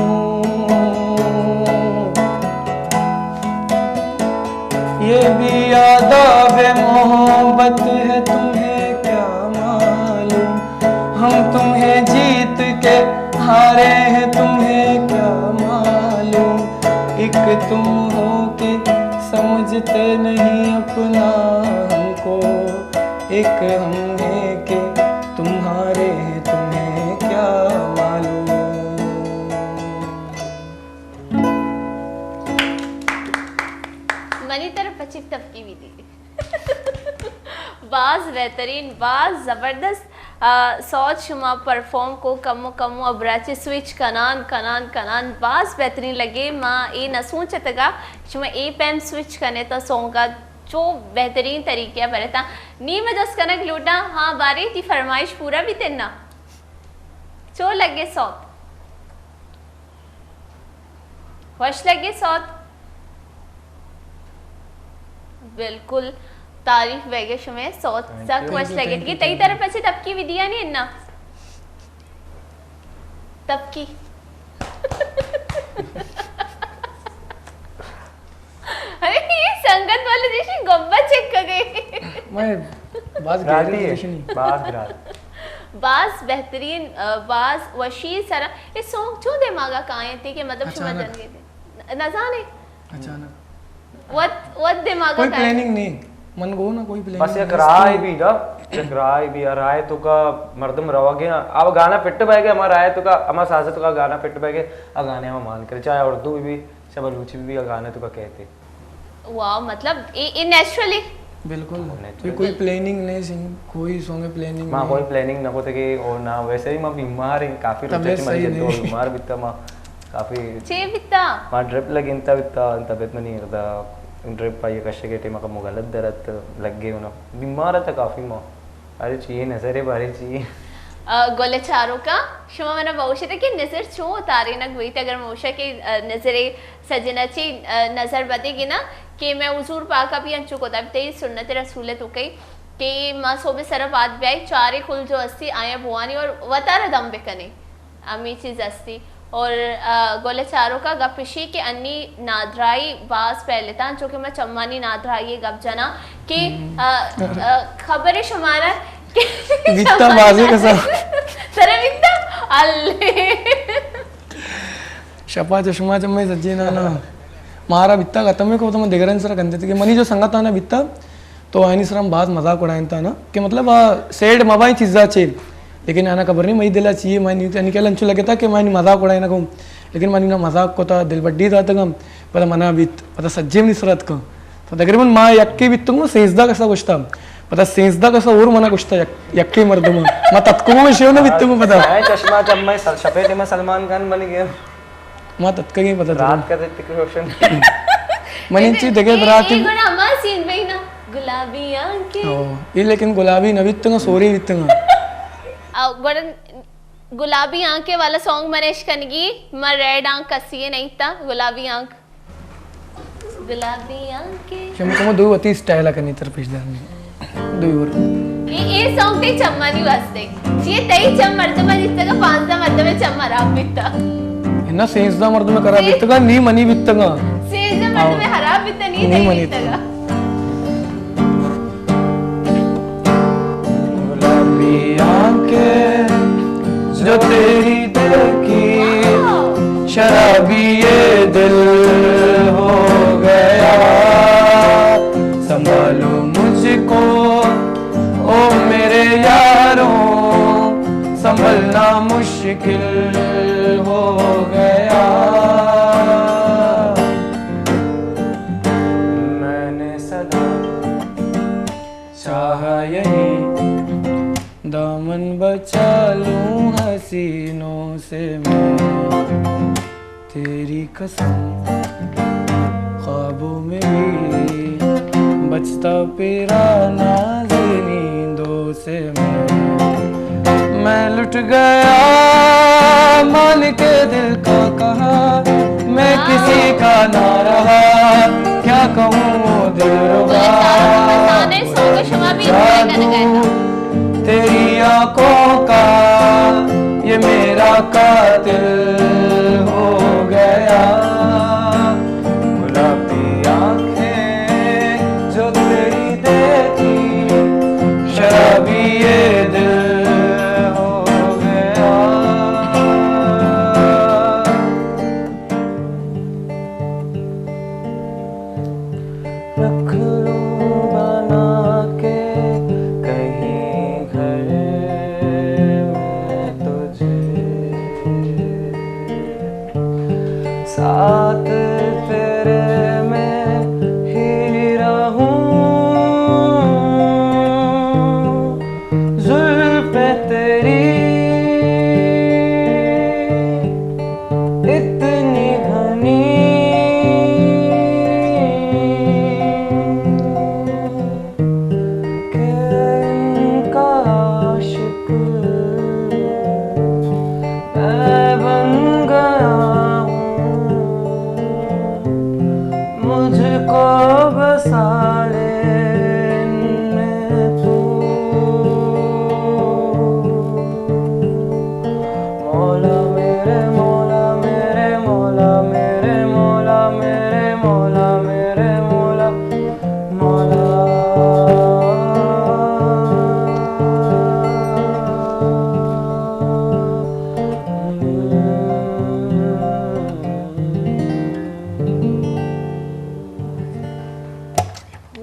یہ بھی آداب محبت ہے، تمہیں کیا معلوم؟ ہم تمہیں جیت کے ہارے ہیں، تمہیں کیا معلوم؟ ایک تم ہو کہ समझते नहीं अपना हमको, एक हम हैं कि तुम्हारे हैं, तुम्हें क्या मालूम। منی طرف ءَ چہ تپکی بیتی۔ باز بہترین، باز زبردست۔ آ، سوت شما پرفارم کو، کمو کمو ابرا چہ سوئچ کنان، کنان، کنان، باز بہترین لگے۔ ما اے نہ سوچتگا شما اے پیم سوئچ کنے تا سونگا چو بہترین طریقے ءَ برتا۔ نی ما جست کنگ لوٹاں، ہاں بارے تی فرمائش پورا بیتن نا؟ چو لگے سوت؟ وش لگے سوت؟ بالکل، تعریف بیگے شمے سوت سک وش لگے۔ تئی طرف ءَ چہ تپکی ودیا نی انا؟ تپکی۔ ارے، اے سنگت والے دیشی گمبا چکگے۔ میں باز گہرے دیشنی۔ باز گران۔ باز بہترین، آ، باز وشی سرا۔ اے سونگ چون دماغا کائیں تے کہ مطلب شما جنگے تے؟ نزانے؟ اچانک۔ وت، وت دماغا کوئی پلاننگ نہیں۔ من گو نا کوئی پلاننگ بس یک رائے بی دا، یک رائے بی، رائے تو کا مردم روگے، اب گانا فٹ بہ گئے، ہما رائے تو کا، ہما ساز تو کا گانا فٹ بہ گئے، آ گانے ہم مان کرے، چاہے اردو بی، چاہے بلوچی بی، آ گانے تو کا کہتے۔ واو، مطلب، اے، اے نیچرلی؟ بالکل۔ نیچرلی۔ کوئی پلاننگ نہیں سنگ، کوئی سونگ پلاننگ ما نہیں۔ کوئی پلاننگ نہ ہوتے کہ، اور نہ ویسے ہی ما بیمار ہیں، کافی روچے طبیعت سے صحیح نہیں۔ بیمار بیتا ما، کافی۔ چے بیتا؟ ما ڈرپ لگینتا بیتا، طبیعت منی ادا ڈرپ آئی کشے کے ٹیم کا مغلط درد لگ گئے ہونا۔ بیمار تھا کافی ما۔ ارے چیئے نظر ہے، بارے چیئے۔ آ، گل چاروکا، شما منا بوشتے کہ نظر چون اتارینگ بیت؟ اگر موشا کہ، آ، نظر سجنا چی، آ، نظر بدے گنا کہ میں حضور پاکا بھی انچو کتا، تئی سنت رسول تو کئی کہ ما صبح سر بعد بیائی چارے کل جو استی آیا بوانی اور وتارا دم بکنے۔ ہمے چیز استی۔ اور، آ، گل چاروکا گپ اشی کہ انی نادراہی باز پھیلتاں، چونکہ ما چمانی نادراہی گپ جنا کہ، آ، آ، خبر شمارا کہ بیتا بازی کسا۔ ترا بیتا؟ اللہ۔ شپا چشما چمے سجے نا نا۔ مارا بیتا ختم کو تو من دگرن سر گندے کہ منی جو سنگت آنا بیتا، تو آئینی سر ہم باز مذاق اڑائینتا نا کہ مطلب، آ، سیڈ مبائیں چیزا چے، لیکن آنا خبر نہیں مئی دلا چیئے، مئی نیو تنی کل انچو لگتا کہ مئی مذاق اڑائینا کو، لیکن منی نا مذاق کو تا دل بڈی داتگم، پدا منا بیت، پدا سجے منی سرت کو۔ تو تقریباً ما یکے بیتگوں، سیزدہ کسا گوشتا۔ پدا سیزدہ کسا اور منا گوشتا یک، یکے مردم۔ ما تتکوں میں شیو نہ بیتگوں پدا۔ اے چشمہ چمے سل-، شپے ٹیما سلمان خان بن گیا۔ ما تتکگیں پدا تو۔ رات کا دیتے کہ روشن۔ منی چی دگے براتی۔ اے گڑا ہما سین بھئی نا، گلابی آنکھیں۔ او، اے لیکن گلابی نہ بیتگاں، سوری بیتگاں۔ او، گڑا گلابی آنکھیں والا سانگ منش کنگی، ما ریڈ آنکھ کسی نہیں تا، گلابی آنکھ۔ گلابی آنکھیں۔ شما کمو دو وتی اسٹائل کنی تر پیش دارنی۔ دو اور۔ اے، اے سانگ تئی چمانی واسطے۔ چیئے تئی چم مردم دیتگا، پانزدہ مردم چم خراب بیتا۔ نہ، سیزدہ مردم خراب بیتگا، نی منی بیتگا۔ سیزدہ مردم خراب بیتا، نی تئی بیتگا۔ گلابی آنکھیں جو تیری دیکھی، شرابی یہ دل ہو گیا۔ سنبھالو مجھ کو، او میرے یاروں، سنبھلنا مشکل ہو گیا۔ میں نے سدا چاہا یہی دامن بچا لوں حسینوں سے میں، تیری قسم خوابوں میں بھی بچتا پیرا نازنین دو سے میں۔ میں لٹ گیا مان کے دل کا کہا، میں کسی کا نہ رہا، کیا کہوں وہ دلربا۔ تیری آنکھوں کا یہ میرا قاتل ہو گیا۔ گلابی آنکھیں جو تیری دیکھی، شرابی یہ دل ہو گیا۔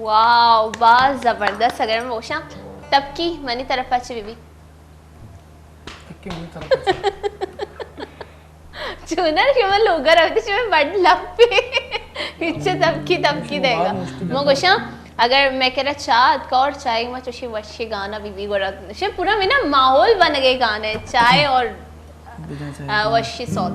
واو، باز زبردست۔ اگر من گوشاں تبکی منی طرف ءَ چہ بی بی۔ تبکی منی طرف ءَ چہ۔ چونر کہ من لوگ ءَ روتی چہ من بڑ لپے۔ ہچ تبکی تبکی دے گا۔ من گوشاں اگر میں کرا چاہ اتکا اور چائے ما چوشی وشی گانا بی بی گورا۔ شے پورا مینا ماحول بن گئے گانے، چائے اور، آ، وشی سوت۔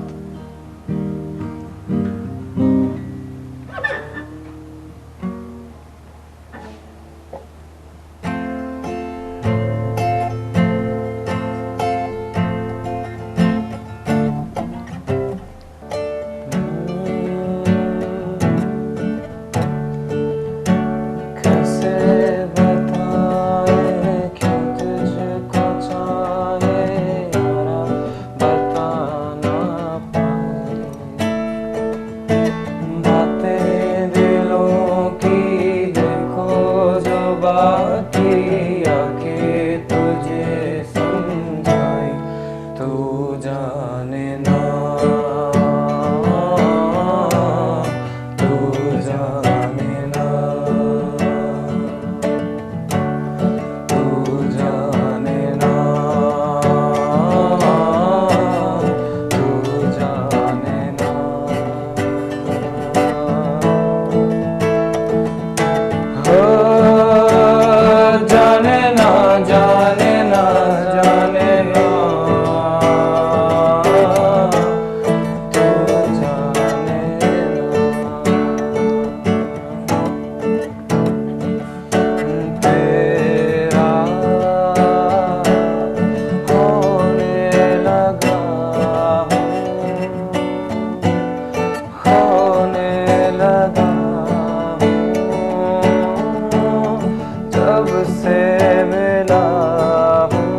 کسے بتائے کیوں تجھ کو چاہے، یارا بتا نہ پائے۔ باتیں دلوں کی لکھو جو باقی، آ کے تجھے سمجھائیں۔ تو جانے نا، تو جانے نا، تو جانے نا، تو جانے نا۔ ہو جانے نا، جانے نا، جانے نا، تو جانے نا۔ تیرا ہونے لگا ہوں، ہونے لگا ہوں، جب سے ملا ہوں۔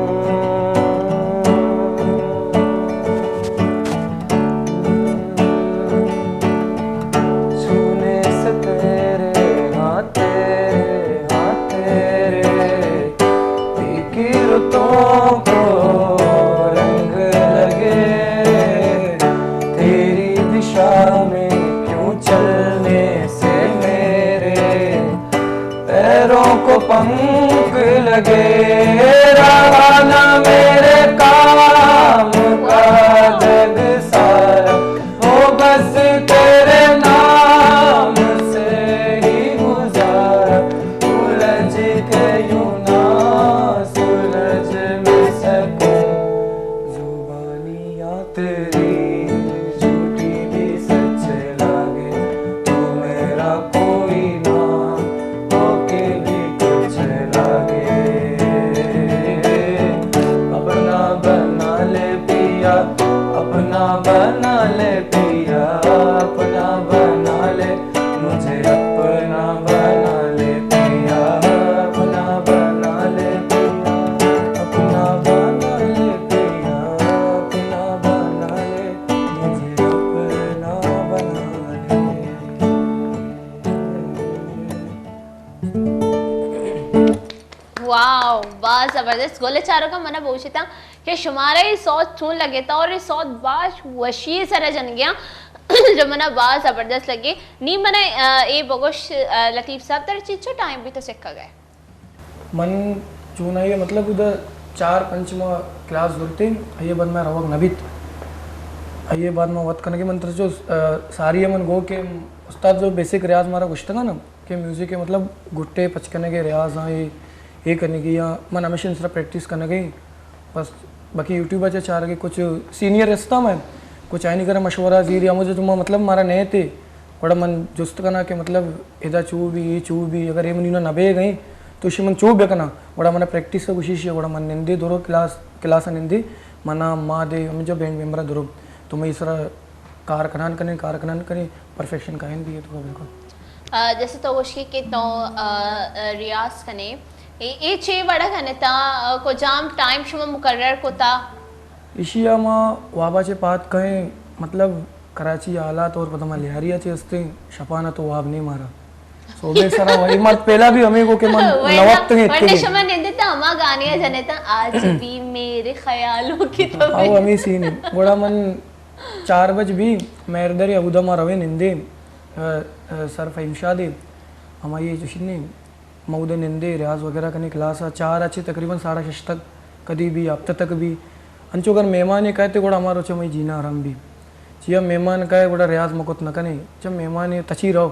چھونے سے تیرے، ہاں تیرے، ہاں تیرے، فکر تو کو رنگ لگے، تیری دشا میں کیوں چلنے سے میرے پیروں کو پنکھ لگے، رہا نہ میرے کام کا جگ سارا، ہو بس تیرے نام سے ہی گزارا، الجھ کے یوں نہ سلجھ میں سکوں، زبانی یا تیری جھوٹی بھی سچ لاگے، تو میرا کوئی نہ ہو کے بھی کچھ لاگے۔ اپنا بنا لے پیا، اپنا بنا لے پیا، اپنا بنا لے، مجھے اپنا بنا لے پیا، اپنا بنا لے پیا، اپنا بنا لے پیا، اپنا بنا لے، مجھے اپنا بنا لے۔ واو، باز زبردست۔ گل چاروکاں، منا بگوشیتاں کہ شمارا اے سوت چون لگتا، اور اے سوت باز وشی سرا جنگیاں جو منا باز زبردست لگے۔ نی منا، آ، اے بگوش، آ، لطیف صاحب، ترا چنچو ٹائم بیتو سکھگئے؟ من چونائی ءَ، مطلب، ادا چار پنچ ماہ کلاس زرتیں، آئی ءَ بعد من روگ نہ بیت۔ آئی ءَ بعد من وت کنگے، من ترا چو، آ، ساری ءَ من گو کہ استاد جو بیسک ریاض مارا گوشتگا نا کہ میوزک ءَ، مطلب، گٹے پچ کنگے ریاض آں، اے، اے کنگی آں، من ہمیشہ سرا پریکٹس کنگے۔ بس باقی یوٹیوب ءَ چہ چارگے، کچھ سینئر استا میں، کچھ آئینی کرا مشورہ زیری، ہمو جو ما، مطلب، مارا نئے تے، گڑا من جست کناں کہ، مطلب، ادا چو بی، اے چو بی، اگر اے منی نہ بیگ ایں تو اشی من چو بکناں؟ گڑا منا پریکٹس ءَ گوشی اشی، گڑا من نندے درو کلاس، کلاس ءَ نندے، منا ما دے ہمے جو بینڈ ممبر ءَ درو، تو من اے سرا کار کنان کنیں، کار کنان کنیں، پرفیکشن کائن بی اے تو بالکل۔ آ، جیسے تو گوشی کہ تو، آ، آ، ریاض کنے، اے، اے چے وڑا کنے تا، آ، کجام ٹائم شما مقرر کتا؟ ایشی ءَ ما وابا چہ پاد کئیں، مطلب، کراچی حالات اور پدا ما لیاری ءَ چہ استیں، شپانا تو واب نہیں مارا۔ تو بے سرا وہی مرد پہلا بھی ہمیں کو کہ من وہی نا، نوت تک ورنہ اتکگی۔ شما نندے تا ہما گانے جنے تا، آج بھی میرے خیالوں کی تو او ہمیں سین ہے۔ گڑا من چار بج بھی مہردر اودا ما روے نندے، ا، ا، سر فہیم شاد ہے، ہمائی چشنے، ما اودا نندے ریاض وغیرہ کنے کلاس آ، چار اچے تقریباً ساڑھا شش تک، کدی بھی ہفتہ تک بھی۔ انچو اگر مہمانے کائے تے گڑا ہمارو چہ مئی جینا آرام بھی۔ چیا مہمان کائے گڑا ریاض مکت نہ کنے، چہ مہمانے تچی رہو۔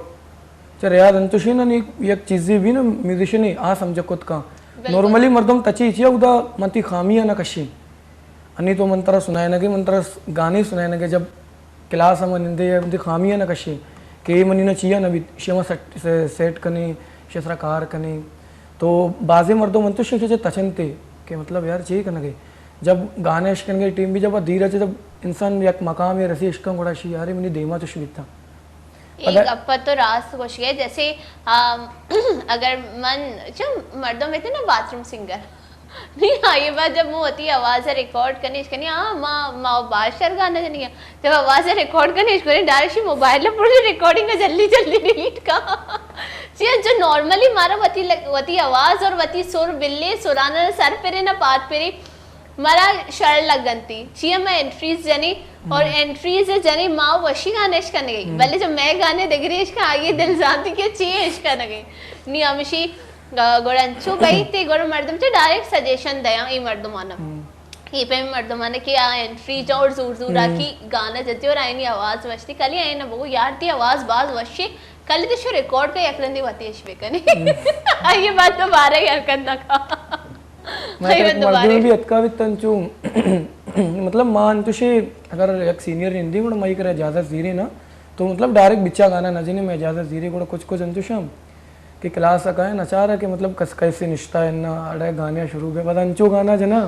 چہ ریاض انچوشی نا، نی یک چیزے بھی نا میوزیشن آ سمجھ کت کاں۔ بالکل۔ نارملی مردم تچی چیا اودا من تی خامیاں نہ کشیں۔ انی تو من ترا سنائینگے، من ترا گانے سنائینگے، جب کلاس ہم نندے یا من تی خامیاں نہ کشیں کہ اے منی نا چیا نہ بیت، شے ما سیٹ، سے-، سیٹ کنے، شے سرا کار کنے۔ تو بازیں مردم انچوشی کہ چہ تچنتے کہ مطلب یار چے کنگے۔ جب گانے اشکنگے ٹیم بھی جب دیر اچے، جب انسان یک مقام یا رسی اشکن گڑا شی یار منی دیما چش بیتا۔ اے پدا گپ تو راست گوشگے، جیسے، آم، اگر من، چو مردم بیتے نا باتھ روم سنگر، نہیں، آئیے بعد جب مو وتی آواز ریکارڈ کنی، اش کنی، ہاں، ما، ما باز شر گانا جنگی۔ جب آواز ریکارڈ کنی، اش کنی، ڈائریکٹ شی موبائل پر ریکارڈنگ جلدی جلدی ڈیلیٹ کا۔ چیا جو نارملی مارا وتی لگ-، وتی آواز اور وتی سر بلے، سرانا سر پرے نہ پاد پرے، مارا شر لگنتی۔ چیا میں انٹریز جنی اور انٹریز جنی ما وشی گانے اش کنگی۔ بلے جو میں گانے دگری اش کا، آئیے دل زانتی کہ چی اش کنگی۔ نی ہمشی، آ، گڑا انچو بئی تے گڑا مردم چہ ڈائریکٹ سجیشن دیاں اے مردمانا۔ اے پیم مردمانا کہ آ انٹری جا اور زور زور آ کی گانا جتی اور آئینی آواز وشتی۔ کلی آئینا بگو یار تی آواز باز وشی، کلی تی شو ریکارڈ کا یک رندی وتی اش بکنی۔ آئیے بعد دوبارہ ہی حرکت نہ کا۔ میں آئیے یک مردم دوبارہ بھی اتکا بھی تنچو، مطلب ما انچوشی اگر یک سینئر نندی گڑا مئی کرا اجازت زیری نا، تو مطلب ڈائریکٹ بچا گانا نہ جنی، میں اجازت زیری گڑا کچھ کچھ انچوشم۔ کہ کلاس ء کائیں نچار ء کہ مطلب کس کیسے نشتہ ہے نا، اڑے گانے شروع بے، پدا انچو گانا جنا،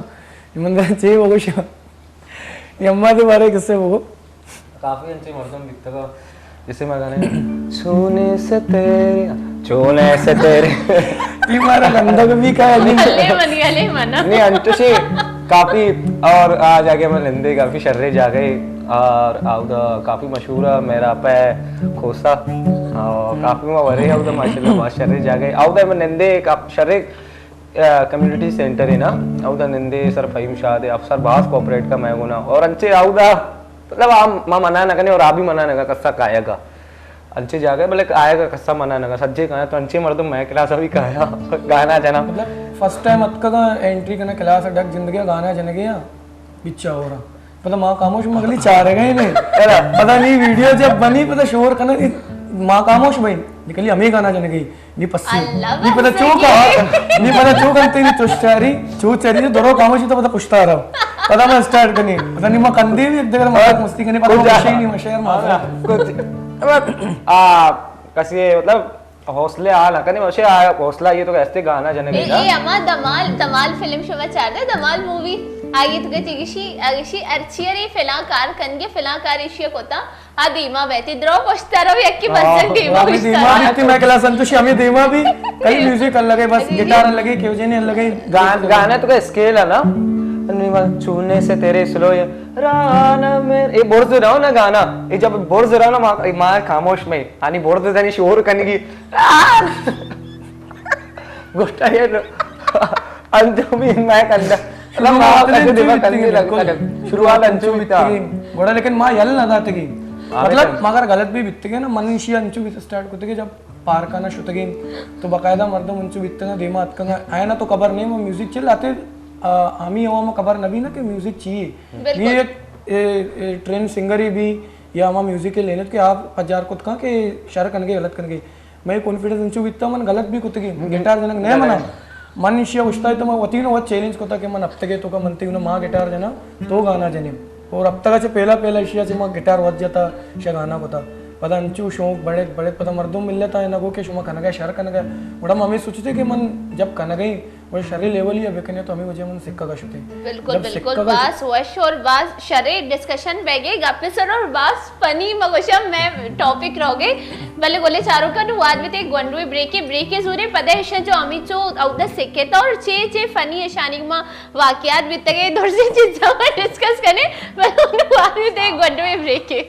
من چے بگوشاں؟ یہ اما دے بارے قصے بگو۔ کافی انچے مردم بیتگا، جسے میں گانے چھونے سے تیرے، چھونے سے تیرے۔ یہ مارا گندگ بھی کا ہے، نہیں؟ لے منی، لے منا۔ نہیں، انچوشی کافی، اور آ جاگے میں نندے کافی شرے جاگے، اور آودا کافی مشہور ہے میرا پہ کھوسا، اور کافی ما ورے آودا ماشاءاللہ بہت شرے جاگے۔ آودا میں نندے کاف-، شرے، آ، کمیونٹی سینٹر ہے نا، آودا نندے سر فہیم شاد ہے، افسر باز کوپریٹ کا میں گنا، اور انچے آودا، مطلب، آ ما منع نہ کنے اور آ بھی منع نہ کسا کائے گا۔ انچے جاگہ بلے آئے گا کسا منع نہ کر، سجے کایا تو انچے مردم میں کلاس ابھی کایا گانا جنا۔ مطلب، فرسٹ ٹائم اتکگا انٹری کنا کلاس ڈک زندگی گانا جنگے آ، بچا ہو رہا۔ پتہ ما خاموش مگلی چارے گئے نے۔ پتہ نہیں ویڈیو جب بنی پتہ شور کنا، ما خاموش بھائی، نکلی ہمیں گانا جنگے۔ نی پسی۔ اللہ نی پتہ بخشے چوکا۔ کہ نی پتہ چوکا انتے نی چوش چاری، چو چاری جو درو خاموشی تو پتہ پشتا رہا۔ پتہ میں اسٹارٹ کنی۔ پتہ نہیں ما کندے بھی ایک جگہ مزاق مستی کنی، پتہ کچھ مشے نہیں، مشے یار مزاق۔ کچھ، آ، کسی، مطلب، حوصلے آ نہ کنی، مشے آ، حوصلہ یہ تو کہتے گانا جنے اے، گا۔ اے، اما دمال، دمال فلم شما چار دے، دمال مووی۔ آگے تو کہتے گشی، آگے شی ارچی ارے فلاں کار کنگے، فلاں کار ایشی کوتا۔ آ دیما بیتی، درو پشتا رو، یکی ہاں، بزگ دیما ہاں، پشتا دیما رو۔ بیتی، میں کلاس انتوشی ہمیں دیما بھی، کئی میوزک الگ ہے، بس ارے۔ گٹار الگ ہے، کیوجینے الگ ہے۔ گان-، گانا تو کا اسکیل ہے نا؟ نہیں، بس چھونے سے تیرے سلو یہ، رانا میں، یہ برز رہو نا گانا، یہ جب برز رہو نا، ماں، ماں خاموش میں، آنی برز دنی شور کنگی۔ گوٹا یہ انجو بھی میں کندا۔ مطلب، ما شروعات کسے انچو دیما بیتگی، کندی لگ-، بالکل۔ شروعات انچو بیتا۔ بیتگی۔ گڑا لیکن ما یل نہ داتگی۔ ہاں، مطلب، بیتا۔ مگر غلط بھی بیتگی نا، من ایشی انچو بیت سٹارٹ کتگی جب پارکانا شتگی، تو باقاعدہ مردم انچو بیتگا، دیما اتکگا۔ آیا نا تو خبر نہیں، وہ میوزک چل آتے، آ، ہمی عوام خبر نہ بھی نا کہ میوزک چی ہے۔ بالکل۔ یہ ایک، اے، اے، ٹرین سنگر ہی بھی، یا ہما میوزک کے لینت کہ آپ پجار کت کاں کہ شر کنگے، غلط کنگے۔ مئے کانفیڈنس انچو بیتا من غلط بھی کتگی، گٹار جنگ نہ منا۔ من ایشی ء گوشتا تو من وتی نو وت چیلنج کتا کہ من ہفتگے تو کا من تی ما گٹار جنا، تو گانا جنیم۔ اور ہفتگا چہ پہلا پہلا ایشی ء چہ ما گٹار وت جتا، شہ گانا کتا۔ پدا انچو شوق بڑھت بڑھت، پدا مردم ملتا ہے نگو کہ شما کنگا شر کنگا۔ گڑا من ہمیں سوچتے کہ من جب کنگئی، گڑا شرے لیول یا بکنے تو ہمیں وجہ من سکگا شتے۔ بالکل، جب بالکل، سکگا باز وش اور باز شرے ڈسکشن بیگے گپے سر اور باز فنی مگوشم میں ٹاپک روگے، بلے گلے چاروکا نو واد بیتے گونڈوے بریکے، بریکے زورے پدا ایشاں جو ہمیچو اودا سکتا اور چے چے فنی اشانی ما واقعات بیتگے، درسیں چیزاں ما ڈسکس کنے، بلے نو واد بیتے گونڈوے بریکے۔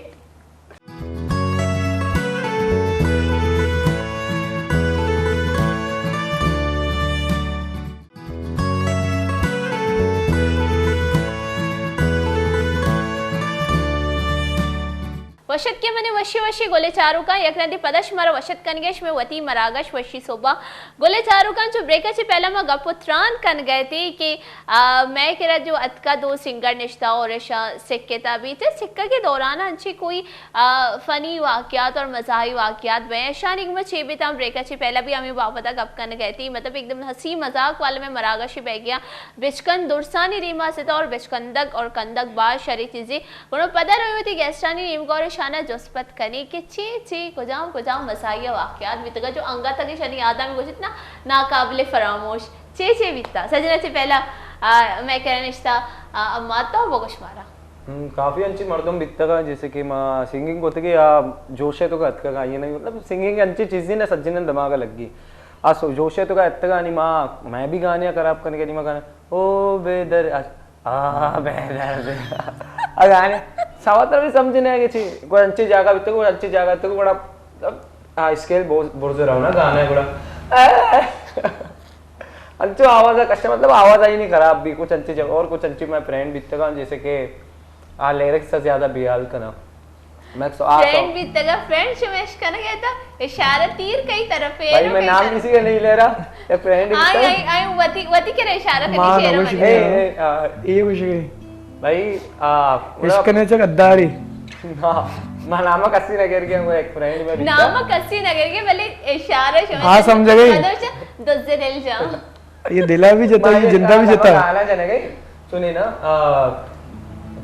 وش اتکے منی وشی وشی گلیں چاروکاں، یک رندے پدا شمارا وش اتک کنگے شمے وتی مراگش وشی سوبا۔ گلیں چاروکاں، چو بریکا چہ پہلا ما گپ و تران کنگا اتیں کہ، آ، مئے کرا جو اتکا دو سنگر نشتا اور اشاں سکتا بیت۔ سکگے دورانا انچیں کوئی، آ، فنی واقعات اور مزاحی واقعات بئیں، اشانی گوما چے بیتاں؟ بریکا چہ پہلا بھی ہمیں بابتا گپ کنگا اتیں، مطلب ایک دم ہنسی مذاق والا مئے مراگشی بہ گیا۔ بچکند درسانی دیما ستا اور بچکندگ اور کندگ باز شریں چیزے۔ گڑا پدا روئے وتی گیسٹانی نیمگا اور اشانا جست پت کنیں کہ چے چے کجام کجام مزاحیہ واقعات بیتگا جو انگت اگہ اشانی یادا ہمے گوشت نا، ناقابل فراموش۔ چے چے بیتا؟ سجنا چہ پہلا، آ، مئے کرا نشتا، آ، اما تو بگوش مارا۔ ہم، کافی انچیں مردم بیتگا جیسے کہ ما سنگنگ کتگے آ جوش ءِ توکا اتکگا، آئی ءَ نہ، مطلب سنگنگ انچیں چیزے نہ سجنیں دماغ ءَ لگی۔ آ سو-، جوش ءِ توکا اتکگا نی ما، مئے بھی گانے خراب کنگے نی ما گانا، او بے در-، آ، آ، بے درد۔ آ گانے سواتر بھی سمجھنے کہ چی، کوئی انچیں جاگہ بیتگو، کوئی انچیں جاگہ بیتگو، گڑا آ اسکیل بہت برز رہو نا گانا گڑا۔ انچو آواز کشا، مطلب آواز آئی نہیں خراب بھی، کچھ انچیں جگہ اور کچھ انچیں مئے فرینڈ بیتگا جیسے کہ آ لیرکس ءَ زیادہ بیال کناں۔ میں سو-، آ سو-، فرینڈ بیتگا، فرینڈ شمش کنگے تا اشارہ تیر کئی طرف ہے، بھائی، میں نام کسی کا نہیں لے رہا، ایک فرینڈ آئی، بیتگا۔ آئی، آئی، وتی، وتی کرے اشارہ کنی ماں شعر نہ من۔ اے، اے، آ، اے گوش گئی۔ بھائی، آ، عشق نے چک اداری۔ ہاں، میں نام کسی نہ گر گیا، وہ ایک فرینڈ میں بیتا۔ نام کسی نہ گر گیا، بلے اشارہ شمش ہاں، سمجھ گئی۔ دز دل جا۔ یہ دلا بھی جتا، یہ جندا بھی جتا۔ گانا جنے گئی، چونے نا، آ،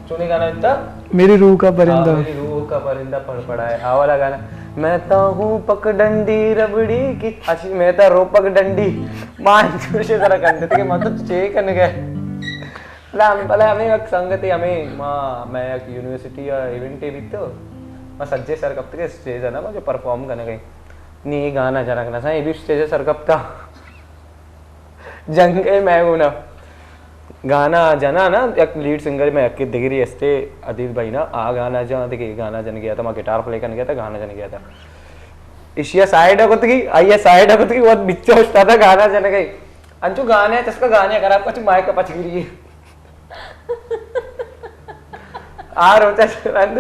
چونے گانا بیتا؟ میری روح کا پرندہ۔ ہاں، میری روح کا پرندہ پڑ پڑا ہے۔ آ والا گانا، میں تو ہوں پک ڈنڈی ربڑی کی، اچھی، میں تو روپک ڈنڈی۔ مان چوشے طرح کنتے کہ مطلب چے کن گئے۔ بلے ہم، بلے ہمیں یک سنگتے ہمیں، ما، میں یک یونیورسٹی یا ایونٹے بیتو، ما سجے سر کپتے کہ اسٹیج ہے نا، ما جو پرفارم کرنے گئے۔ نی گانا جنک نہ سا، یہ بھی اسٹیج سر کپتا۔ جنگ ءَ مئے گونا گانا جنا نا، یک لیڈ سنگر مئے یکے دگری استے عدیل بھائی نا، آ گانا جا، دگہ گانا جن گیا تھا، ما گٹار پلے کرنے گیا تھا، گانا جن گیا تھا۔ ایشیا سائیڈ ءَ کتگی، آئیا سائیڈ ءَ کتگی، وہ بچا استاد گانا جن گئی۔ انچو گانے، چسکا گانے خراب کچھ مائک پچ گری۔ آ روچا رند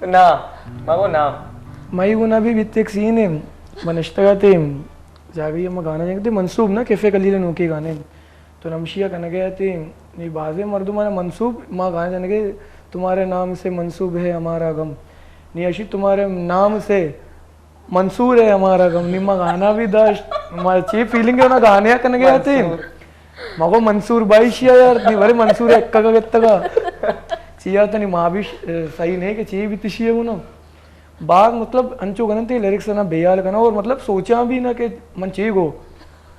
نا، مگو نا۔ مئی گونا بھی بیت ایک سین ہے، منشتگا تے جاگہی ہم گانا جنگ تے منسوب نا کیفے کلیل نوکی گانے۔ تو نمشیا کنگے تے نی بازیں مردمانا منسوب ما گانا جنگے، تمہارے نام سے منسوب ہے ہمارا غم۔ نی اشی تمہارے نام سے منصور ہے ہمارا غم۔ نی ما گانا بھی داشت، ما چی فیلنگ ہے نا گانے کنگے تے۔ منصور۔ مگو منصور بھائی شیا یار، نی بھلے منصور ایک کا گتگا۔ چیا تنی ما بھی ش-، صحیح نہیں کہ چی بھی تشی ہے نا۔ باز مطلب انچو کنن تے لیرکس نا بیال کنا اور مطلب سوچاں بھی نہ کہ من چی گو۔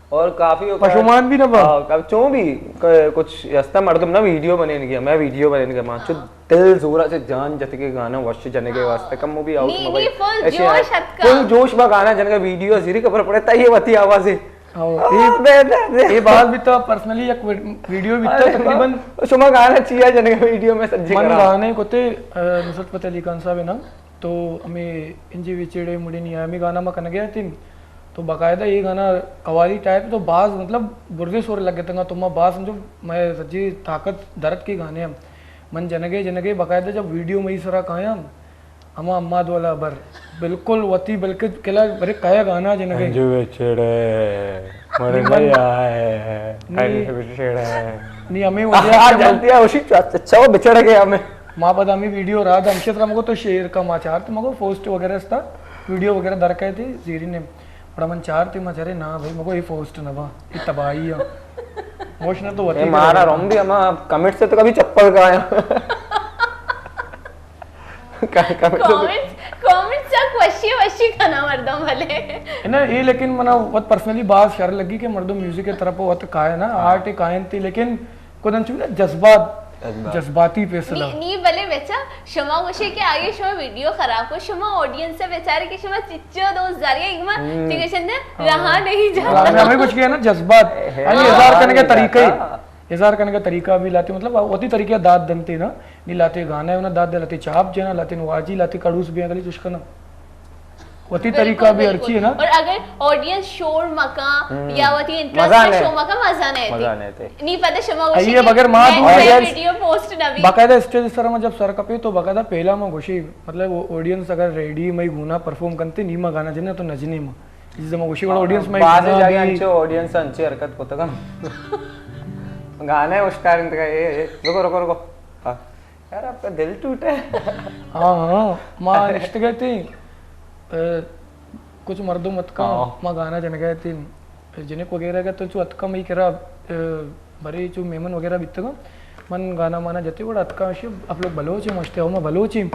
اور کافی اوقات پشومان بھی نہ با۔ ہاں، کب-، چون بھی ک-، کچھ ہستا مردم نا ویڈیو بنین گیا، میں ویڈیو بنین گیا، ما چو دل زورا سے جان جت کے گانا وش جنے کے واسطے کم بھی آؤٹ نی، مبائی۔ نی، فل ایسے جوش آ-، اتکا۔ فل جوش با گانا جنے کا ویڈیو زیری خبر پڑے تا یہ وتی آواز ہے۔ ہاں، آ، یہ، بے درد۔ یہ بات بھی تو پرسنلی یک ویڈ-، ویڈیو بھی تو ارے تقریباً شما گانا چیا جنے کا ویڈیو میں سجے من کرا۔ گانے کو تے، آ، نصرت فتح علی خان صاحب ہے نا، تو ہمیں انجی وچڑے مڑی نہیں آیا، ہمیں گانا ما کنگے اتیں۔ تو باقاعدہ یہ گانا قوالی ٹائپ تو باز مطلب برزے سور لگ گئے تنگا، تو ما باز سمجھو میں سجی طاقت درد کے گانے ہم۔ من جنگے جنگے باقاعدہ جب ویڈیو مئی سرا کایا ہم، اما اماد والا بر بالکل وتی بلکہ کلا برے کایا گانا جنگے۔ انجو وچڑے مڑی نہیں آئے، نہیں۔ انجو وچڑے۔ نہیں، ہمیں وجہ آ سے جلدی آ، اسی چا-، اچھا وہ بچڑ گیا ہمیں۔ ما پدا ہمیں ویڈیو را دم شت رم کو تو شیر کا ما چار تو مگو پوسٹ وغیرہ استا، ویڈیو وغیرہ در کئے تھی زیری نے۔ بڑا من چار تھی ما چارے نا بھائی مگو یہ پوسٹ نہ با، یہ تباہی ہے۔ موش نہ تو وتی اے مارا کرے۔ روم بھی ہما کمنٹ سے تو کبھی چپل کا آیا۔ کمنٹ، کمنٹ چک وشی وشی کنا مردم بھلے۔ نہ، یہ لیکن منا وت پرسنلی باز شر لگی کہ مردم میوزک کی طرف وت کائے نا، آرٹ کائن تھی، لیکن کدن چون جذبات، جذبات۔ جذباتی فیصلہ۔ نی، نی بلے بچا، شما گوشے کہ آئیے شما ویڈیو خراب کو، شما آڈینس سے بیچارے کہ شما چچو دو زریعہ ایک ماں، ہم۔ ٹھیک ہے، شندے ہاں۔ رہا نہیں جاتا۔ ہمیں کچھ کیا نا جذبات، اے، یعنی ہاں۔ اظہار کرنے کا طریقہ ہی، ہاں۔ اظہار کرنے کا طریقہ بھی لاتے، مطلب، وتی طریقہ داد دنتے نا، نی لاتے گانا ہے نا، داد دے لاتے چاپ جنا، لاتے نواجی، لاتے کڑوس بھی اگلی چشکنا۔ وتی طریقہ بھی ہرچی ہے نا۔ اور اگر آڈینس شور مکاں یا وتی انٹرسٹ شو مکاں، مزہ نہیں آتی۔ نہیں پتہ شما گوشی کہ بغیر ما تو ویڈیو پوسٹ نہ بھی۔ باقاعدہ اسٹیج سر ما جب سر کپے تو باقاعدہ پہلا ما گوشی، مطلب آڈینس اگر ریڈی مئی گونا پرفارم کنتے، نی ما گانا جنے تو نہ جنے ما۔ جس ما گوشی بڑا آڈینس مئی باز جاگے انچو آڈینس انچے حرکت کتگن۔ گانا اشکار انتگا، اے، اے، رکو، رکو، رکو۔ ہاں۔ یار، آپ کا دل ٹوٹا ہے۔ ہاں، ہاں، ما نشتگے تھی، اے، کچھ مردم اتکاں، ہاں۔ ما گانا جنگے تھی، جنک وغیرہ کا تو چو اتکاں مئی کرا، اے، بری چو میمن وغیرہ بیتگاں، من گانا مانا جتی گڑا اتکاں شی، آپ لوگ بلوچ ہیں، مشتے ہو ما بلوچ ہیں۔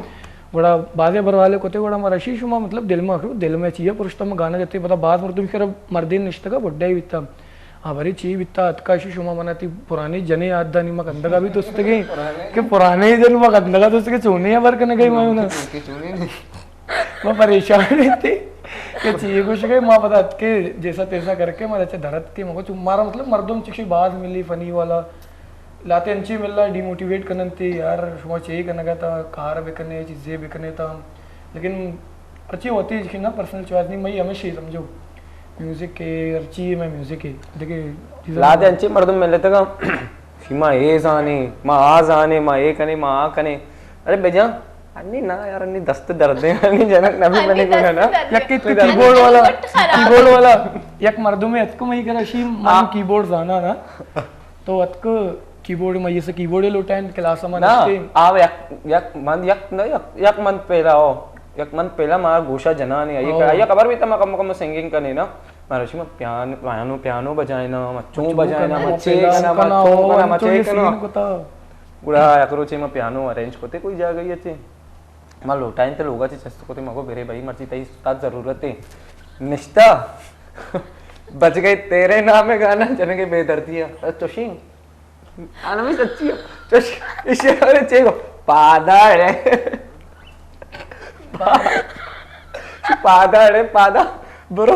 گڑا بازے بر والے کوتے گڑا ما رشی شما مطلب دل ما کرو، دل میں چیئے پرشتا ما گانا جتی، پتا باز مردم کرا مردین نشتگا بڈے بیتا۔ ہاں، بری چی بیتا، اتکا شی شما منا تی پرانی جنے یاد دانی، ما گندگا بھی دوستگے کہ پرانے جن ما گندگا دوستگے، چونے یا بر کنے گئی ما انہاں۔ ما پریشان تھی کہ چی گوش گئے، ما پتا اتکے جیسا تیسا کر کے ما اچھا درد کے مگو چو مارا مطلب مردم چکشی باز ملی فنی والا، لاتے انچی ملا ڈیموٹیویٹ کنن تے یار، شما چے کنگا تا، کار بکنے، چیزے بکنے تا، لیکن اچھی ہوتی ہے کہ نا پرسنل چوائس نہیں، میں ہمیشہ ہی سمجھو میوزک کے ہر چیز میں میوزک ہے، دیکھے چیزاں لاتے انچی مردم ملے تک شما اے زانے، ما آ زانے، ما اے کنے، ما آ کنے۔ ارے بجا، انی نا یار، انی دست درد ہے، انی جنک نبی منی گونا نا۔ یک تو کیبورڈ والا، کیبورڈ والا، یک مردم ہے اتکو مئی کرا شی، من کیبورڈ زانا نا۔ تو اتک کیبورڈ ما یہ سے کیبورڈ لوٹائیں کلاس ما نا، نشتے۔ آ یک، یک من، یک، نہ، یک، یک من پہلا ہو، یک من پہلا مار گوشا جنانی، آئی ہو۔ آئی خبر بھی تھا ما کم کم سنگنگ کنے نا۔ مارا شی ما پیان-، پیانو، پیانو بجائنا، ما چون بجائنا، ما چے کنا، ما چون کنا، ما چے کنا۔ گڑا یک روچے ما پیانو ارینج کوتے کوئی جاگہ یہ تھے۔ ما لوٹائیں تے لوگا چے چست کوتے، ما گو برے بھائی مرچی تئی استاد ضرورت ہے۔ نشتا۔ بچ گئے تیرے نام ہے گانا، جنگے بے دردی ہے۔ چوشیں۔ آنا میں سچی ہے۔ چوش-، اشی ارے چے گو۔ پادا ہے۔ پادا ہے، پادا۔ برو۔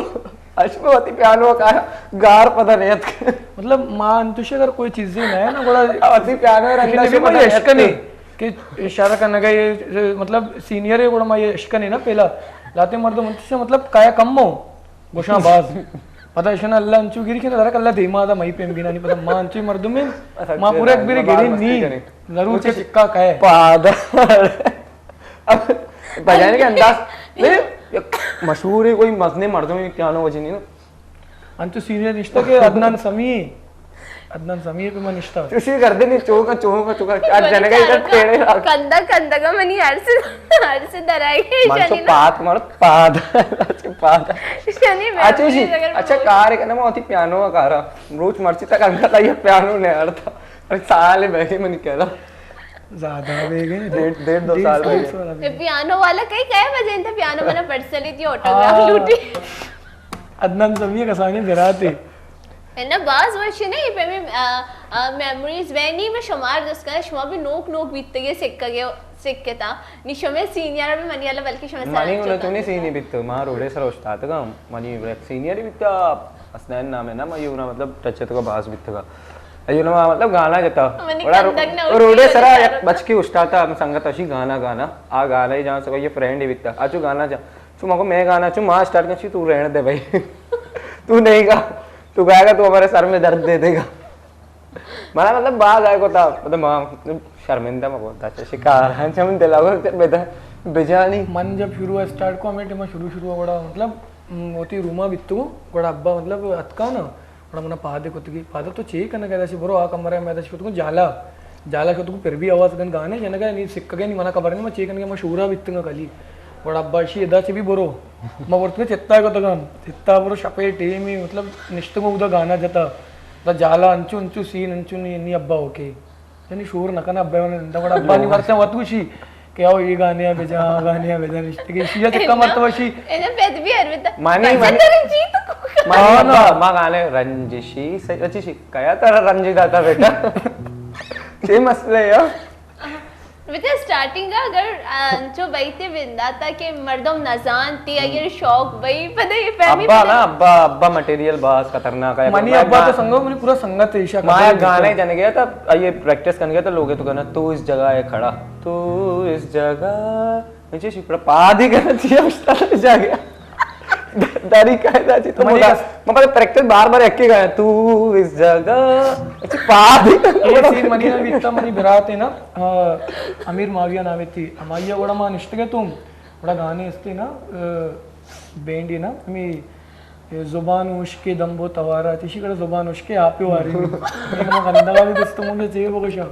اش کو ہوتی پیانو کا گار پتہ نہیں اتک۔ مطلب، ما انتوش اگر کوئی چیزے نہ ہے نا، گڑا ہوتی پیانو رنگا لیکن سے بھی پتہ میں نہیں اشکنے۔ کہ اشارہ کرنا کا یہ، مطلب، سینئر ہے، گڑا ما یہ اشکنے نا پہلا۔ لاتے مردم انتوش، مطلب، کایا کم ہو، گوشاں باز۔ پتہ اشنا اللہ انچو گیری کہ نہ درک اللہ دیما دا مئی پیم گینا نہیں پتہ ما انچو مردم ہے۔ ما پورا ایک بیر گیری نہیں۔ ضرور چے چکا کہے۔ پادا۔ اب بجانے کے انداز، نہیں، یک مشہور ہے کوئی مزنے مردم ہے، پیانو وجہ نہیں نا۔ انچو سینئر نشتہ کہ عدنان سمیع، عدنان سمیع پہ من نشتہ۔ چوشی کر دے نہیں، چوکا، چوکا، چوکا، آج جنگا ادھر ٹیڑے۔ کندہ، کندہ کا منی ہر سے، ہر سے درائے گی من تو شنی نا۔ پات مر، پات، پات۔ شنی میں اچھا جی، اگر اچھا کار ہے نا، ما ہوتی پیانو کا کارا۔ روچ مرچی تک انگا تھا یہ پیانو نہیں آڑتا۔ سال ہے بہی منی کہہ رہا۔ زیادہ ہو گئے۔ ڈیڑھ، ڈیڑھ دو سال ہو گئے۔ پیانو والا کئی کئے بجے انت؟ پیانو منا پرسنلی تھی آٹوگراف لوٹی۔ عدنان سمیع کسانی براتے۔ ہے نا، باز وش نہیں، پہ میں، آ، آ، میموریز وینی میں شمار دوست کرا، شما بھی نوک نوک بیتگے سکگے، سکتا۔ نی شمے سینئر بھی منی اللہ بلکہ شمے سینئر منی انہوں تو نہیں سینئر بیتو، ما روڑے سر استاد گا، منی ایک سینئر بیتا، حسنین نام ہے نا، ما یونا مطلب ٹچ تو باز بیتگا۔ ایو نا مطلب گانا جتا۔ منی بڑا رو-، کندگ نہ روڈے اٹھی، سرا روڈے یک سرا۔ بچکی اشتاتا، ہم سنگت اشی گانا گانا۔ آ گانا ہی جان سکو، یہ فرینڈ ہی بیتا۔ آ چو گانا جا-، چو مگو میں گانا چو ما اسٹارٹ کر چی تو رہنے دے بھائی۔ تو نہیں گا، تو گائے گا تو ہمارے سر میں درد دے دے گا۔ منا مطلب باز آئے کو تھا، مطلب ما شرمندہ مگو تھا، چہ شکار ہاں، چہ من دلا کو بدا بجانی۔ من جب شروع اسٹارٹ کو، ہمیں ٹائم شروع شروع بڑا مطلب، م، ہوتی روما بیتو، بڑا ابا مطلب اتکا نا، گڑا منا پاد کتگی، پاد تو چے کنگا؟ داشی برو آ کمرہ میں داشی کتگو جالا، جالا کتگو پھر بھی آواز گن گانے جنگا نہیں سکگے نہیں، منا خبر نہیں ما چے کنگا، ما شورا بیتگا کلی۔ گڑا ابا شی ادا چے بھی برو، ما ورتگا چتا کتگا، چتا برو شپے ٹیمی مطلب نشتگو ادا گانا جتا، دا جالا انچو انچو سین انچو نہیں، نہیں ابا اوکے۔ یعنی شور نہ کنا، ابا نے نندا، گڑا ابا نی ورتے وت گوشی کہ آؤ یہ گانے بجا، آ گانے بجا، نشتگی شیا چکا مرتبہ شی۔ اینا پید بھی ہر بیتا۔ مانی، بچہ مانی۔ ترین جی تو کو مانی ہاں نا۔ ابا، ما گانے رنجشی، سی-، اچھی شی، کیا ترا رنج داتا بیٹا؟ چے مسئلہ ہے یار؟ بیٹا سٹارٹنگ اگر، آ، انچو بیتے بنداتا کہ مردم نزانتی، اگر شوق بئی، پتہ یہ فہمی ابا پتہ نا، ابا، ابا مٹیریل باز خطرناک ہے۔ منی ابا تو سنگو، منی پورا سنگت ہے، ایشا ما خبر ہے گانے جانے گیا تھا، یہ پریکٹس کرنے گیا تھا، لوگ تو کہنا، "تو اس جگہ ہے کھڑا، تو اس جگہ۔" مجھے شپڑا پادی کرنا چاہیے، استاد جا گیا۔ داری قاعدہ چی تو منی مدا-، رس- من پہلے پریکٹس بار بار یکے گایا، تو اس جگہ، اچھا، پاد۔ اے سین منی نہ بیتا، منی برات ہے نا، آ، امیر معاویہ نام تھی، ہمائی گوڑا ما نشتگے تو، گوڑا گانے استے نا، آ، بینڈ ہے نا، ہمیں، اے، زبان اشکے دمبو توارا، تیشی گوڑا زبان اشکے آپ واری۔ اے ما گندگا بھی دست مونڈے چے بگوشا۔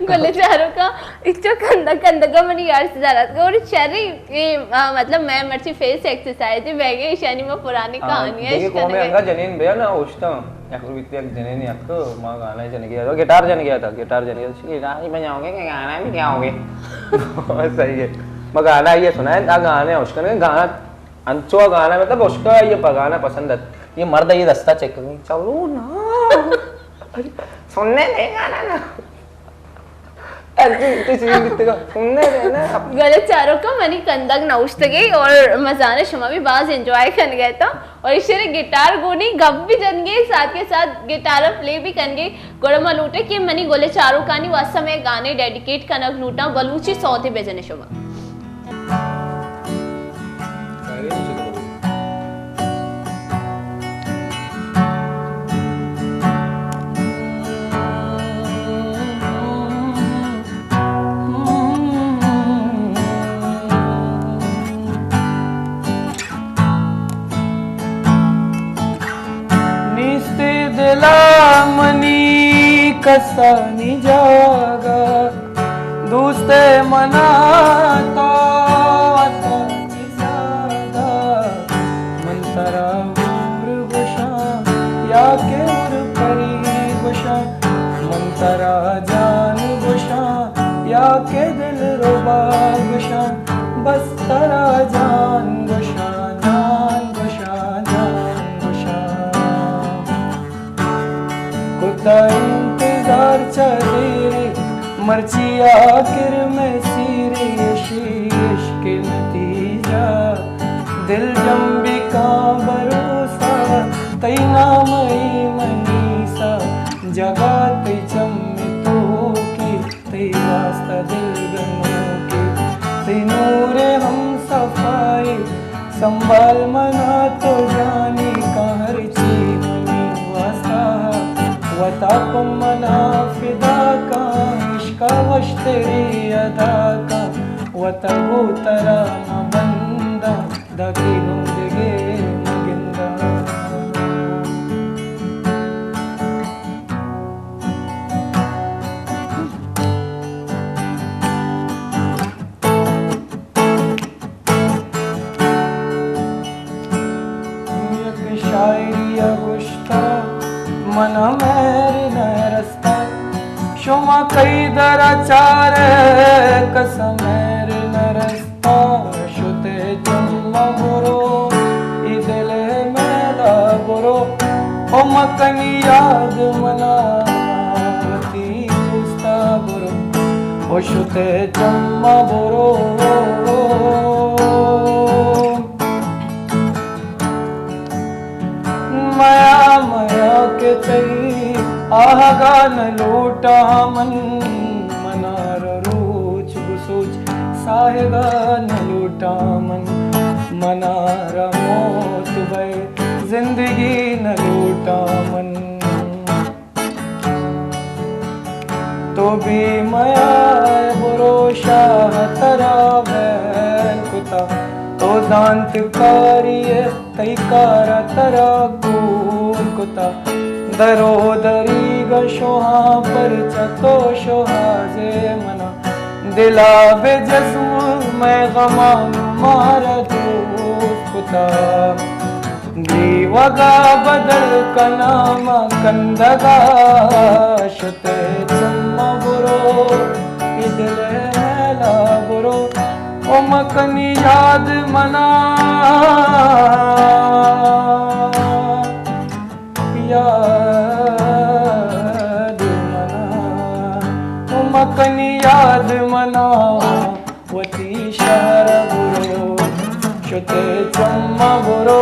گل چاروکا، اچو کندگ کندگا منی یار سے دارات۔ اور شری، اے، آ، مطلب، میں مرچی فیس ایکسرسائز ہے، بیگے ایشانی ما پرانی ہاں، کہانی ہے، دیکھے قوم انگا جنین بیا نا اوشتا۔ یک روچ یک جنین یک ما گانا جنگے آتا، گٹار جنگے آتا، گٹار جنگے آتا، گٹار ہی بجاؤ گے کہ گانا بھی گاؤ گے؟ صحیح ہے۔ ما گانا یہ سنا ہے، آ گانا اوشکن گانا انچو گانا، مطلب، اشکا یہ پا گانا پسند ہے۔ یہ مرد یہ دستا چیک کریں، چلو نا۔ ارے، سننے دے گانا نا۔ ارے، تو چیز بیتے گا، سننے دے نا۔ گل چاروکا، منی کندگ نوشتگی اور مزانے شما بھی باز انجوائے کن گئے تا اور اس شرے گٹار گونی گپ بھی جن گے، ساتھ کے ساتھ گٹار پلے بھی کن گے۔ گڑا ما لوٹے کہ منی گل چاروکانی واسطہ میں گانے ڈیڈیکیٹ کنگ لوٹاں، بلوچی سوتے بجنے شما۔ نیست دلا منی کسانی جاگہ، دوست منا تو وطن زیادہ۔ من ترا ہور گوشاں یا کہ ہور پری گوشاں، من ترا جان گوشاں یا کہ دلربا گوشاں، بس ترا جان گوشاں، جان گوشاں، جان گوشاں۔ کتا انتظار چہ دیرے، مرچی آخر میں سیرے، اشی عشق نتیجہ۔ دل جنبی کاں بھروسہ، تئی نام ای منی سا، جگہ تئی چم توکی، تئی واسطہ دل گنوکی، تئی نور ہم صفائی۔ سنبھال منا تو جانی کا ہر چی منی واسطہ، وتا پہ منا فدا کا، عشقا وشتری ادا کا، وتا گو ترا مہ بنداں، داکی گوں دگے مہ گنداں۔ یک شاعری ء گوشتہ، من ء مہر نہ رستہ، شما کئی در ء چارئے، کس ء مہر نہ رستہ، شت ء چم ء برو، اے دل ء میل ء برو، او مکن یاد منا وتی دوست ء برو۔ او شت ء چم ء برو۔ میا میا کہ تئی آہگا نہ لوٹاں من، منار روچ بسوچ ساہگا نہ لوٹاں من، منار موت بئے زندگی نہ لوٹاں من۔ تو بے میار برو شاہ ترا ویل کتا، تو دانت کاری ء تئی کار ء ترا کور کتا۔ درو دریگ ء شوہاں پرچہ تو شوہازے منا، دلا بہ جزم مئے غماں مارا دور کتا۔ دیوگا بدل کناں ما کندگا، شت ء چم ء برو، اے دل ء میل ء برو، او مکن یاد منا، یاد منا، او مکن یاد منا۔ وتی شہر ء برو، شت ء چم ء برو۔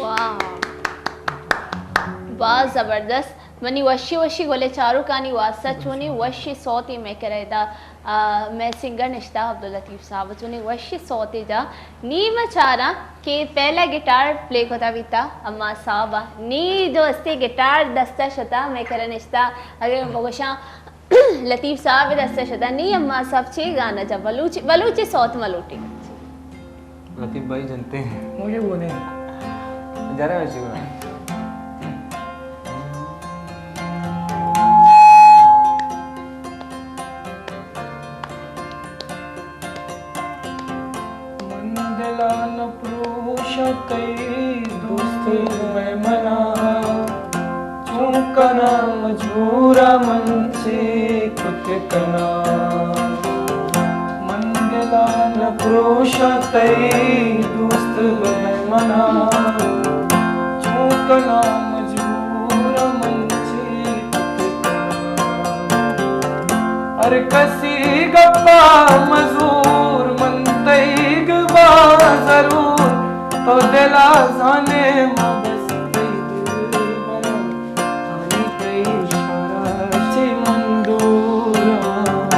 واہ، باز زبردست۔ منی وشی وشی گلیں چاروکانی واسطہ چونیں وشی سوتے مئے کرا ادا، آ، مئے سنگر نشتہ عبداللطیف صاحب، چونیں وشی سوتے جا۔ نی ما چاراں کہ پہلا گٹار پلے کتا بیتا عمار صاحب ءَ۔ نی جو استے گٹار دستا شتا مئے کرا نشتہ، اگر بگوشاں لطیف صاحب دستا شتا، نی عمار صاحب چے گانا جا بلوچی، بلوچی سوت ملوٹی۔ لطیف بھائی جنتے ہیں۔ مجھے وہ نہیں۔ جا رہے ہیں اسی کو۔ من دل ءَ نہ پروشاں تئی دوست مئے من ءَ، چون کناں مجبور ءَ من چے کت کناں۔ من دل ءَ نہ پروشاں تئی دوست مئے من ءَ، چون کناں مجبور ءَ من چے کت کناں۔ ہر کسی گپا مزور، من تئیگ با ضرور، تو دلا زانے ما بس تئی دلبرا، آنی تئی اشارہ چہ من دوراں۔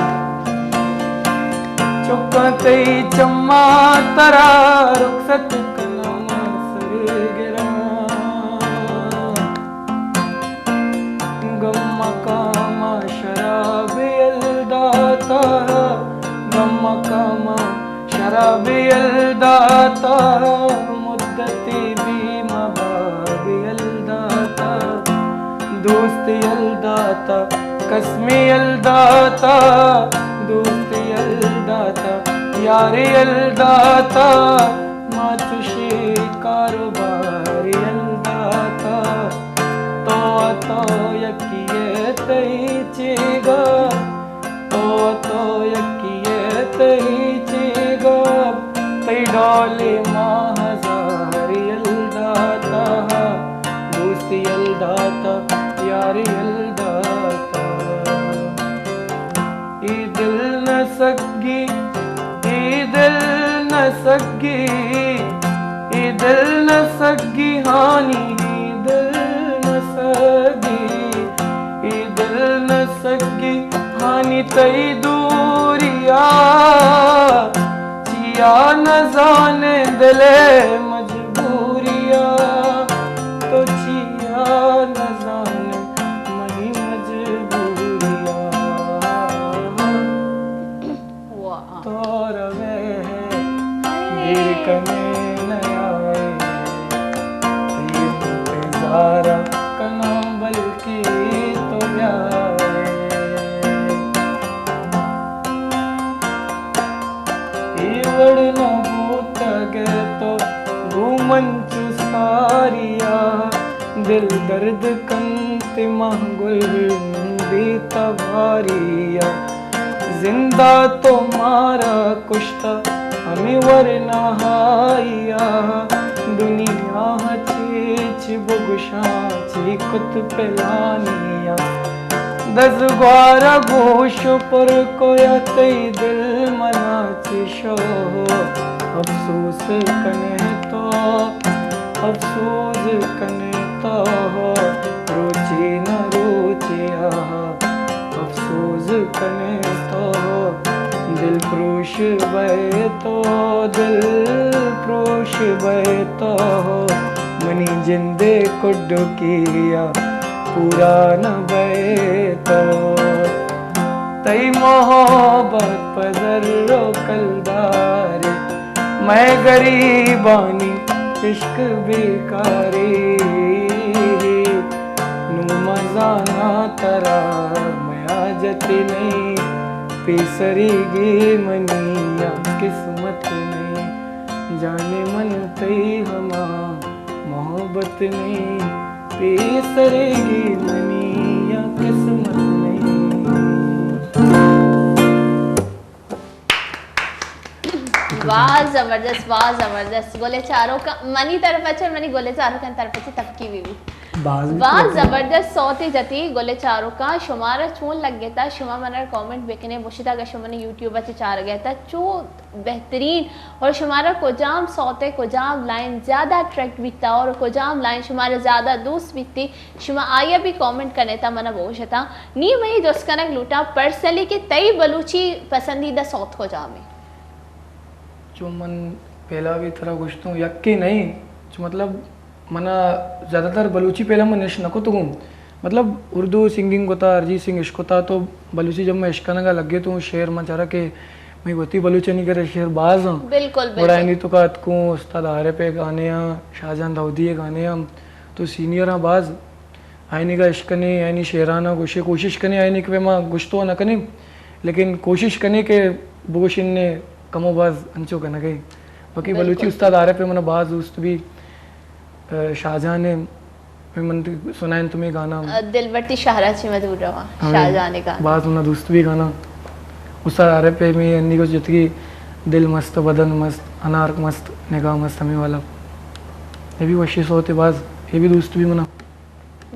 چکاں تئی چماں ترا رخصت کناں ما سرگراں۔ گم مکاما شراب یل داتا، گم مکاما شراب یل داتا، مدتی بی ما باب یل داتا، دوست یل داتا، قسم یل داتا، دوست یل داتا، یار یل داتا، ما چوشی کاروبار یل داتا۔ تو ءَ تو یکی ءَ تئی چیگا، تو ءَ تو یکی ءَ تئی چیگا، تئی ڈولے ما ہزار یل داتا، دوست یل داتا، یار یل داتا۔ اے دل نہ سگی، اے دل نہ سگی، اے دل نہ سگی ہانی، اے دل نہ سگی، اے دل نہ سگی ہانی تئی دوریا۔ چیا نہ زانے دل ءِ مجبوریا، تو چیا نہ زانے منی مجبوریا۔ واہ۔ تو روے دیر کنے نیائے، تئی انتظارا کناں بلکہ تو بیائے۔ اے وڑ نہ بوتگ تو گوں من چو ساریا، دل درد کنت ماں گل بے تواریا۔ زندہ تو مارا کشتا ہمے ورناہایا، دنیا چیچ بگشاں چی کت پلانیا۔ دزگوارا گوش پر کویا تئی دل منا چی شو، افسوس کنے تو، افسوس کنے تو، روچے نہ روچے آہا، افسوس کنے تو، دل پروش بئے تو، دل پروش بئے تو، منی جندے کڈکیا پورا نہ بئے تو۔ تئی محبت پہ زر و کلدارے، مئے گریبانی عشق بیکارے۔ نوں مزاناں ترا مئے حاجت نئیں، پیسریگی منی یا قسمت نئیں۔ جانے من تئی ہما محبت نئیں، پیسریگی منی یا قسمت نئیں۔ واہ زبردست، واہ زبردست۔ گلیں چاروکاں منی طرف ءَ چہ، منی گلیں چاروکاں طرف ءَ چہ تپکی بہ بیت۔ باز بھی واہ، تو زبردست سوتے جتی۔ گل چاروکاں، شمارا چون لگتا؟ شما منا کامنٹ بکنے، بوشتا اگر شما نے یوٹیوب چ چارگتا، چو بہترین۔ اور شمارا کجام سوتے، کجام لائن زیادہ اٹریکٹ بیتا اور کجام لائن شمارا زیادہ دوست بیتی، شما آیا بھی کامنٹ کنے تا منا بوشتا۔ نی میں جس کنک لوٹا پرسنلی کہ تئی بلوچی پسندیدہ سوت کجام ہے؟ چو من پہلا بھی ترا گوشتوں، یکے نہیں، چو مطلب منا زیادہ تر بلوچی پہلا من اش نہ کتگوں۔ مطلب اردو سنگنگ کتا، ارجیت سنگھ اش کتا، تو بلوچی جب میں اش کنگا لگے تو شعر من چارا کہ میں وتی بلوچانی کرے شعر باز ہاں۔ بالکل، گڑا بالکل۔ اینی تو کا اتکوں استاد عارف ء گانے ہاں، شاہجان داؤدی ء گانے ہاں، تو سینئر ہاں باز۔ آئینی کا اش کنے، آئینی شعرانہ گوشے کوشش کنے، آئینی کہ ما گوشتو نہ کنے، لیکن کوشش کنے کہ بگوشن نے کمو باز انچو کنگے۔ باقی بلوچی بالکل۔ استاد عارف ء منا باز دوست بھی۔ شاہجان ء من سنائیں تمہیں گانا۔ دلبٹی شہرا چی مدور رواں، ہمیں شاہجان ء گانا۔ باز منا دوست بھی گانا۔ استاد عارف ء میں انی کو جتگی دل مست، بدن مست، انارک مست، نگاہ مست، ہمیں والا۔ یہ بھی وشی سوت ہے باز، یہ بھی دوست بھی منا۔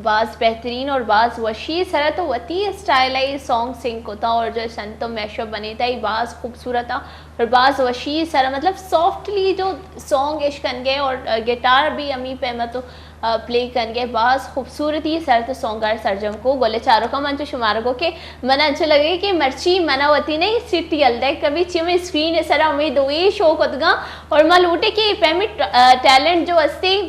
باز بہترین اور باز وشی سرا تو وتی اسٹائل ء سانگ سنگ کتا اور جو سن تو میش اپ بنیتا، یہ باز خوبصورت آ۔ اور باز وشی سرا، مطلب، سافٹلی جو سانگ اش کنگے اور، آ، گٹار بھی ہمی پیما تو، آ، پلے کنگے، باز خوبصورتی سر تو سانگ ار سرجم کو۔ گل چاروکا من تو شمارا گو کہ من انچو لگے کہ مرچی منا وتی نہیں سٹی الدے کبھی چی میں اسکرین سرا ہمیں دوئی شو کتگا اور ما لوٹے کہ پیمنٹ، آ، ٹیلنٹ جو استے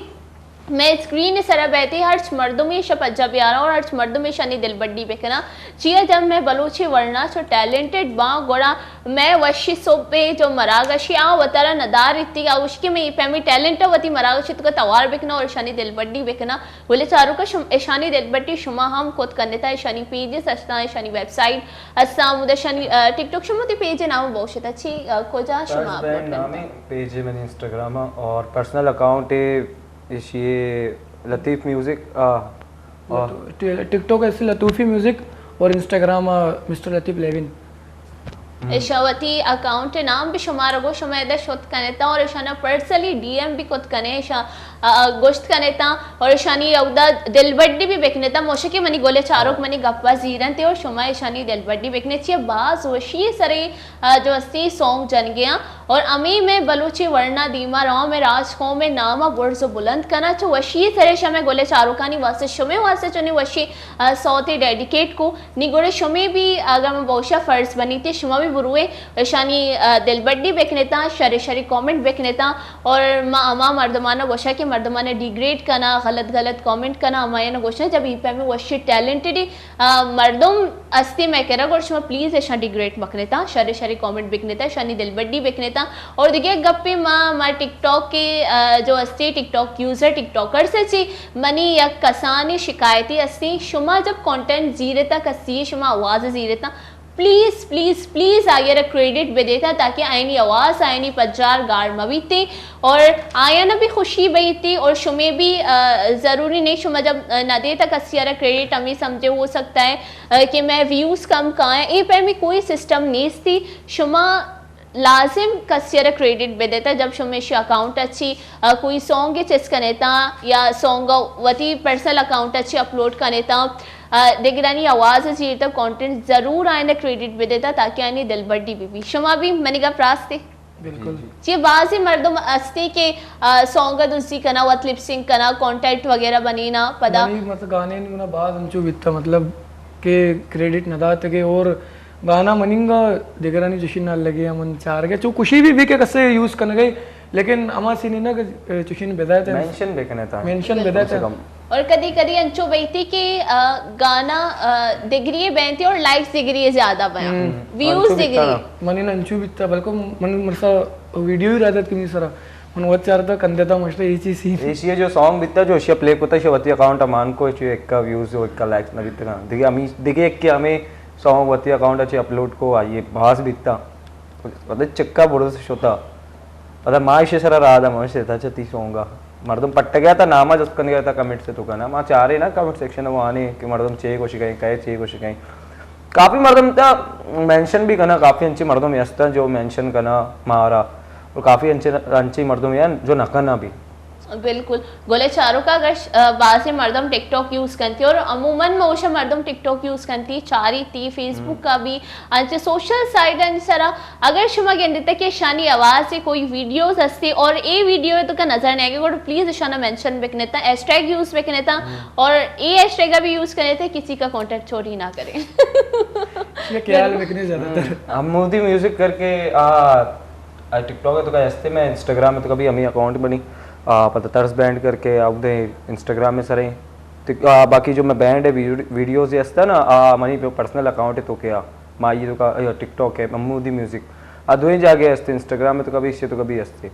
میں اسکرین سرا بیتے ہرچ مردمے شہ پجا بیاراں اور ہرچ مردمے شانی دلبڈی بکناں۔ چیا جب میں بلوچی ورنا چو ٹیلنٹڈ باں، گڑا میں وشی صبح جو مراگشی آ وتارا ندار اتیگا، اوشکے میں پیمی ٹیلنٹ وتی مراگشی تو توار بکناں اور شانی دلبڈی بکناں۔ گل چاروکا شم-، اشانی دلبڈی شما ہم کت کنتا، اشانی پیجز ہستاں، اشانی ویب سائٹ ہستاں، ہمودا اشانی، آ، ٹک ٹاک۔ شما تی پیج نام بوشتا چی، آ، کجا شما تاج بینڈ اپلوڈ نام کنتا؟ پیج ہے منی انسٹاگرام اور پرسنل اکاؤنٹ ہے ایشی لطیف میوزک، آ، آ۔ لطو-، ٹی-، ٹک ٹاک ایسی لطوفی میوزک اور انسٹاگرام، آ، مسٹر لطیف لیون۔ ہم۔ ایشا وتی اکاؤنٹ نام بھی شمارا گو، شما ادا شت کنتا اور ایشانا پرسنلی ڈی ایم بھی کت کنے، ایشا، آ، گوشت کنتا اور ایشانی اودا دلبڈی بھی بکنتا۔ موشکی منی گولے چاروک ہاں۔ منی گپا زیرنتے اور شما ایشانی دلبڈی بکنے چیئے باز وشی سرے آ، جو استی سونگ جنگیاں اور امی میں بلوچی ورنا دیما رواں، میں راج قوم نام برز و بلند کنا۔ چو وشی سرے شمے گلے چاروکانی واسطے، شمے واسطے چونی وشی، آ، سوتے ڈیڈیکیٹ کو۔ نی گڑے شمے بھی اگر میں بوشا فرض بنیتے، شما بھی بروے اشانی، آ، دلبڈی بکنتا، شر شری کامنٹ بکنتا اور ما اما مردمانا گوشا کہ مردمانا ڈیگریڈ کنا، غلط غلط کامنٹ کنا، اما یعنی گوشا جب ای پہ میں وشی ٹیلنٹڈ آ، مردم استی مئے کرا، گڑا شما پلیز اشاں ڈیگریڈ مکنیتاں، شر شری کامنٹ بکنیتاں، اشانی دلبڈی بکنیتاں۔ اور دگہ گپے ما، ما ٹک ٹاک کے، آ، جو استی ٹک ٹاک یوزر، ٹک ٹاکرز چی منی یک کسانی شکایتی استی، شما جب کانٹینٹ زیرتا کسی شما آواز زیرتا، پلیز، پلیز، پلیز آئیرا کریڈٹ بدیتا تاکہ آئینی آواز، آئینی پجار گار مبیتے۔ اور آیانا بھی خوشی بیتی اور شمے بھی، آ، ضروری نہیں شما جب، آ، نہ دیتا کسی آرا کریڈٹ ہمیں سمجھے ہو سکتا ہے، آ، کہ میں ویوز کم کائیں، اے پیمی کوئی سسٹم نیستی۔ شما لازم کسی آرا کریڈٹ بدیتا جب شمے شی اکاؤنٹ اچھی، آ، کوئی سونگ چس کنیتا یا سونگ وتی پرسنل اکاؤنٹ اچھی اپلوڈ کنیتا، آ، دگرانی آواز چیتا کانٹینٹ ضرور آئینا کریڈٹ بدیتا تاکہ آئینی دلبڈی بھی بھی۔ شما بھی منی گپ راستے؟ بالکل۔ جی، جی۔ چی بازی مردم استی کہ، آ، سونگ دزی کنا، وت لپ سنک کنا، کانٹینٹ وغیرہ بنینا، پدا منی مطلب گانے نی منا باز انچو بیتا، مطلب کہ کریڈٹ نہ داتگے اور گانا مننگا دگرانی جشن نہ لگے، من چارگے چو خوشی بھی بھی کہ کسے یوز کنگے، لیکن اما سینی نہ کہ چشن بدایت مینشن بکنے تا۔ مینشن بالکل۔ بدایت۔ کم سے کم۔ اور کدی کدی انچو بیتی کہ، آ، گانا، آ، دگری بینتی اور لائکس دگری زیادہ بیاں۔ ہم۔ ویوز انچو بیتا دگری۔ نا۔ منی نا انچو بیتا، بلکہ من مرسا ویڈیو ہی رہتا کہ منی سرا۔ من وت چارتا کندے تا مشتا یہ چیز سی۔ ایشی جو سانگ بیتا جو ایشی پلے کوتا شی وتی اکاؤنٹ مان کو چو ایک کا ویوز ہو ایک کا لائکس نہ بیتا۔ دیگه ہمیں، دیگه ایک کہ ہمیں سانگ وتی اکاؤنٹ اچھے اپلوڈ کو آئیے باز بیتا۔ مطلب چکا بڑو سے شوتا۔ پدا ما ایشی سرا راہ دا مش دیتا چتی سونگا۔ مردم پٹ گیا تا ناما جست کن گیا تا کمنٹ سے تو کنا۔ ما چارے نا کمنٹ سیکشن وانے کہ مردم چے گوش گئے، کئے چے گوش گئے۔ کافی مردم تا مینشن بھی کنا، کافی انچے مردم یستا جو مینشن کنا مارا۔ اور کافی انچے، انچے مردم یان جو نہ کنا بھی۔ بالکل۔ گل ءِ چاروکاں، اگر ش-، آ، بازیں مردم ٹک ٹاک یوز کنتی اور عموماً موشا مردم ٹک ٹاک یوز کنتی، چاریتی، فیس بک ءَ بھی، انچیں سوشل سائٹ ءِ سرا اگر شما گندیت کہ شانی آواز ءِ کوئی ویڈیوز ہستی اور اے ویڈیو ءِ توکا نظر نیاگے، گڑا پلیز اشانا مینشن بکنیتا، ہیش ٹیگ یوز بکنیتا اور اے ہیش ٹیگ ءَ بھی یوز کنیتا، کسی کا کانٹیکٹ چوری نہ کریں۔ یہ خیال بکنی زیادہ تر۔ ہم مودی میوزک کر کے، آ، آ، ٹک ٹاک ءِ توکا ہستے، مئے انسٹاگرام ءِ توکا بھی ہمیں اکاؤنٹ بنی، آ، پتہ طرز بینڈ کر کے آ دے انسٹاگرام ءِ سرے۔ تو، آ، باقی جو مئے بینڈ ءِ ویڈیو-، ویڈیوز ہستا نا، آ، منی پرسنل اکاؤنٹ ءِ توکا، ما یہ توکا، آ، ٹک ٹاک ءِ، محمودی میوزک، آ دوئیں جاگے ہستے، انسٹاگرام ءِ توکا بھی، اس ءِ توکا بھی ہستے۔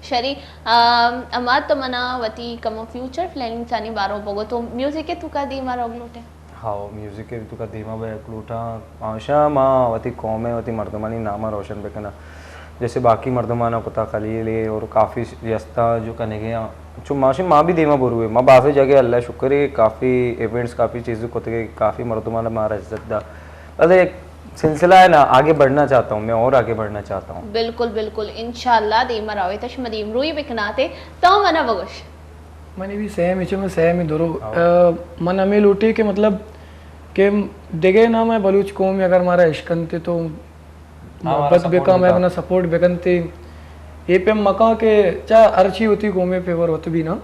شری، آ، اما تو منا وتی کمو فیوچر پلاننگ چانی بارو بگو، تو میوزک ءِ توکا دیما روگ لوٹے؟ ہاؤ، میوزک ءِ توکا دیما بہ یک لوٹاں، آشاں ما وتی قوم ءِ، وتی مردمانی نام ءَ روشن بکناں۔ جیسے باقی مردماناں کتا، خلیل ءِ اور کافی یستا جو کنگے آں۔ چو ماشی ما بھی دیما بروے، ما بازیں جگہ اللہ شکر ہے کافی ایونٹس، کافی چیزیں کتگے، کافی مردماناں مارا عزت دا۔ بس ایک سلسلہ ہے نا، آگے بڑھنا چاہتا ہوں میں، اور آگے بڑھنا چاہتا ہوں۔ بالکل، بالکل، انشاءاللہ دیما روے، تش مدیم روی بکناتے، تو منا بگوش۔ منی بھی سیم اچ، من سیم درو۔ ہاں۔ آ، من ہمیں لوٹے کہ مطلب کہ دگہ نام ہے بلوچ قوم اگر مارا اشکنتے تو ہاں، مارا محبت سپورٹ بکا، میں بکا۔ اپنا سپورٹ بکنتے۔ اے پہ مکا کہ چا ہر چی ہوتی قوم فیور ہوت بھی نا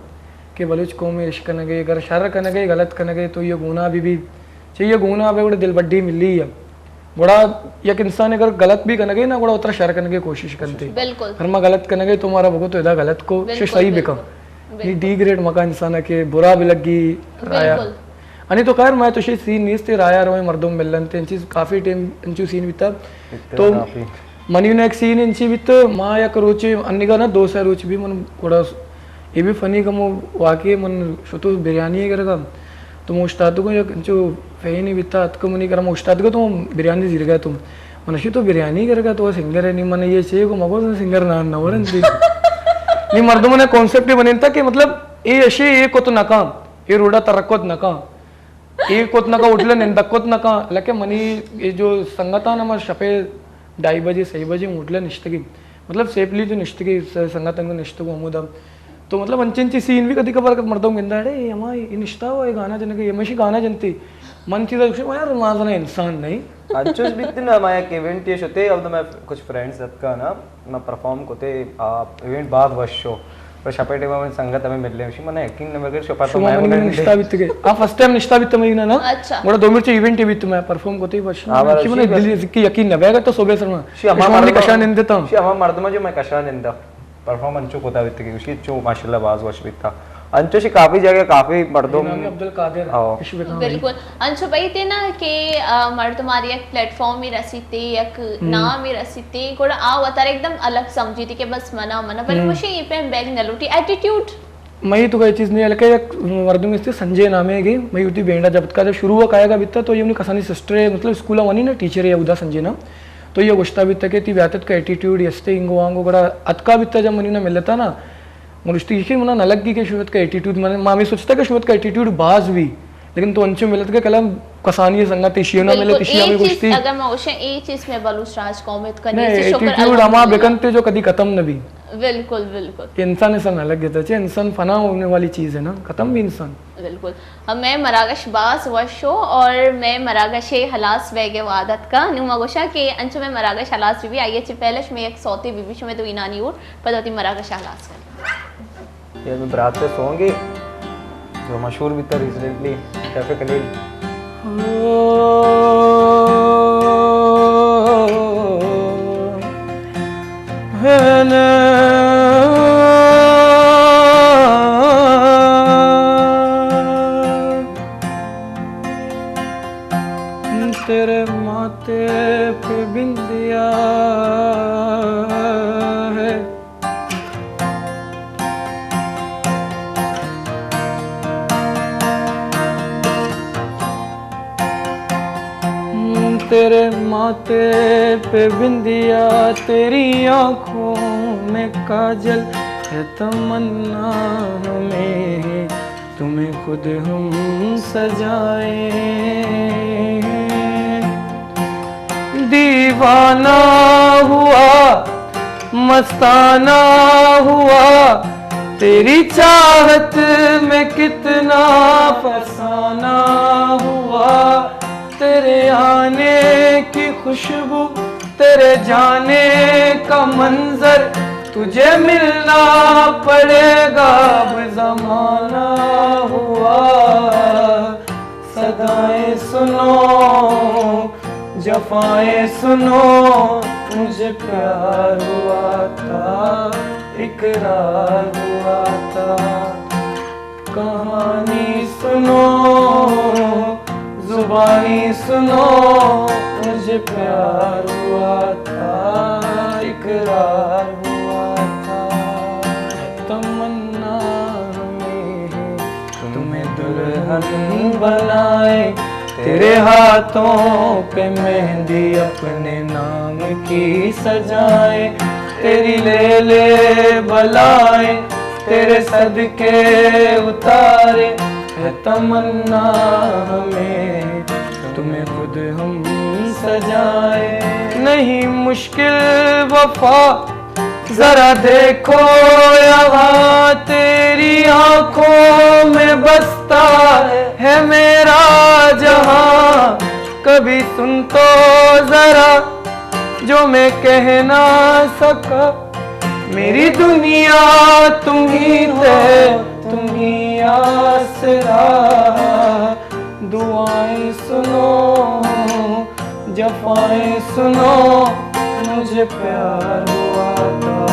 کہ بلوچ قوم اشکنگے، اگر شر کنگے، غلط کنگے تو یہ گناہ بھی بھی چاہیے، گناہ بے گڑا دل بڈی ملی ہے۔ گڑا یک انسان اگر غلط بھی کنگے نا، گڑا اترا شر کنگے کوشش کنتے۔ بالکل۔ ہر ما غلط کنگے تو مارا بگو تو ادا غلط کو، بالکل، شش صحیح بکا۔ بالکل۔ نی ڈی گریڈ مکا انسان کے برا بھی لگی رایا۔ بالکل۔ انی تو خیر میں تو شی سین نیست رایا روئے مردم ملن تے، انچیز کافی ٹائم انچو سین بیتا۔ تو کافی۔ منی نا ایک سین انچی بیت، ما یک روچے انگا نا دو سہ روچ بھی من گڑا اے بھی فنی کمو واقعی من شتو بریانی گرگا۔ تو من اوشتاتگوں یک انچو فینی بیتا اتکو منی کرا، من اوشتاتگوں تو من بریانی زیرگا تو من اشی تو بریانی گرگا تو سنگر ہے نی، من یہ چے کو مگو سنگر نہ نہ ورن دی۔ نی مردم نے کانسیپٹ بنینتا کہ مطلب اے اشی اے کت نکاں، اے روڈا ترکت نکاں، اے کت نکاں، ہوٹل نندک کت نکاں، لکہ منی اے جو سنگتاں ہم شپے ڈھائی بجے، سہ بجے ہوٹل نشتگی، مطلب سیفلی تو نشتگی، س-، سنگت انگو نشتگو ہمودا۔ تو مطلب انچیں انچیں سین بھی کدی کبھار مردم گندا ہے، اڑے، اے ہما، اے نشتا ہوا، اے گانا جنگے، اے ہمیشی گانا جنتے۔ من چیزا گوشے، یار، ما زنا انسان نہیں۔ انچوش بیت نا، ما یک ایونٹ یہ شتے، اب تو میں کچھ فرینڈز اتکا نا، ما پرفارم کتے، آ، ایونٹ باز وش شو۔ پر شپے ٹائم من سنگت ہمیں ملے، اشی من یقین نہ مگر شپا تو شما میں منی مگر نشتا بیت کے۔ آ، فرسٹ ٹائم نشتا بیت میں نا۔ اچھا۔ گڑا دو مرچ ایونٹ بیت میں پرفارم کتے، بس ہاں، بس اشی من اشی دل بس کی یقین نہ بیگا تو صبح سر میں۔ شی ہما شما منی مردم، کشان نندتا۔ شی ہما مردم جو میں کشان نندا۔ پرفارم انچو کتا بیت کہ اشی چو ماشاءاللہ باز وش بیتا۔ انچو شی کافی جگہ کافی مردم۔ نام عبدالقادر۔ ہاں۔ اشی بکن۔ بالکل۔ انچو بئیت نا کہ، آ، مردماری یک پلیٹ فارمی رسیتے، یک ہم۔ نامی رسیتے، گڑا آ وتارا ایک دم الگ سمجھیتے کہ بس منا، منا، بلے ہم۔ مشے یہ پیم بیگ نہ لوٹی، ایٹیٹیوڈ۔ مئی تو کوئی چیز نہیں، ہلکے یک مردم استے سنجے نامے گے، مئی ہوتی بینڈا جب تکا جب شروع ہوا کائے گا بیتا تو یہ منی کسانی سسٹر ہے، مطلب اسکول وانی نا ٹیچر ہے، ادا سنجے نا۔ تو یہ گوشتا بیتا کہ تی بیاتت کا ایٹیٹیوڈ یستے انگو آنگو گڑا اتکا بیتا جب منی نا ملتا نا۔ من گوشتی کہ منا نہ لگی کہ شمت کا ایٹیٹیوڈ، من، ما ہمیں سوچتا کہ شمت کا ایٹیٹیوڈ باز بھی، لیکن تو انچو ملت کہ کلام کسانی سنگت ایشی نہ ملت، بالکل، ایشی اے ہمیں چیز گوشتی۔ اگر ما گوشیں، اے چیز میں بلوچ راج قوم ات کنی، نہیں، ایسے شکر ایٹیٹیوڈ ہما الحمدللہ۔ بکنتے جو کدی ختم نہ بھی۔ بالکل، بالکل۔ انسان ایسا نہ لگے تو، چے انسان فنا ہونے والی چیز ہے نا، ختم بھی انسان۔ بالکل۔ اب میں مراگش باز وش ہو اور میں مراگش ہلاس بیگے وعدت کا، نو ما گوشا کہ انچو میں مراگش ہلاس بھی، بھی آئیے چے پہلے شمیں یک صوتی بھی، بھی شمیں تو اینانی اور پتہ ہوتی مراگش ہلاس کر۔ یہ میں برات سے سونگ ہے، جو مشہور بھی تھا ریسنٹلی، کیفے خلیل۔ تیرے ماتھے پہ بندیا ہے۔ تیرے ماتھے پہ بندیا، تیری آنکھوں میں کاجل ہے، تمنا ہمیں تمہیں خود ہم سجائیں۔ دیوانہ ہوا، مستانہ ہوا، تیری چاہت میں کتنا فسانہ ہوا، تیرے آنے کی خوشبو، تیرے جانے کا منظر، تجھے ملنا پڑے گا، اب زمانہ ہوا۔ صدائیں سنو، جفائیں سنو، مجھے پیار ہوا تھا، اقرار ہوا تھا۔ کہانی سنو، زبانی سنو، مجھے پیار ہوا تھا، اقرار ہوا تھا۔ تمنا ہمیں ہے تمہیں دلہن بنائے، تیرے ہاتھوں پہ مہندی اپنے نام کی سجائے، تیری لے لے بلائے، تیرے صدقے اتارے، ہے تمنا ہمیں تمہیں خود ہم سجائے۔ نہیں مشکل وفا، ذرا دیکھو یہاں، تیری آنکھوں میں بستا ہے میرا جہاں۔ کبھی سن تو ذرا جو میں کہہ نہ سکا، میری دنیا تم ہی ہو، تم ہی آسرا۔ دعائیں سنو، جفائیں سنو، مجھے پیار ہوا تھا،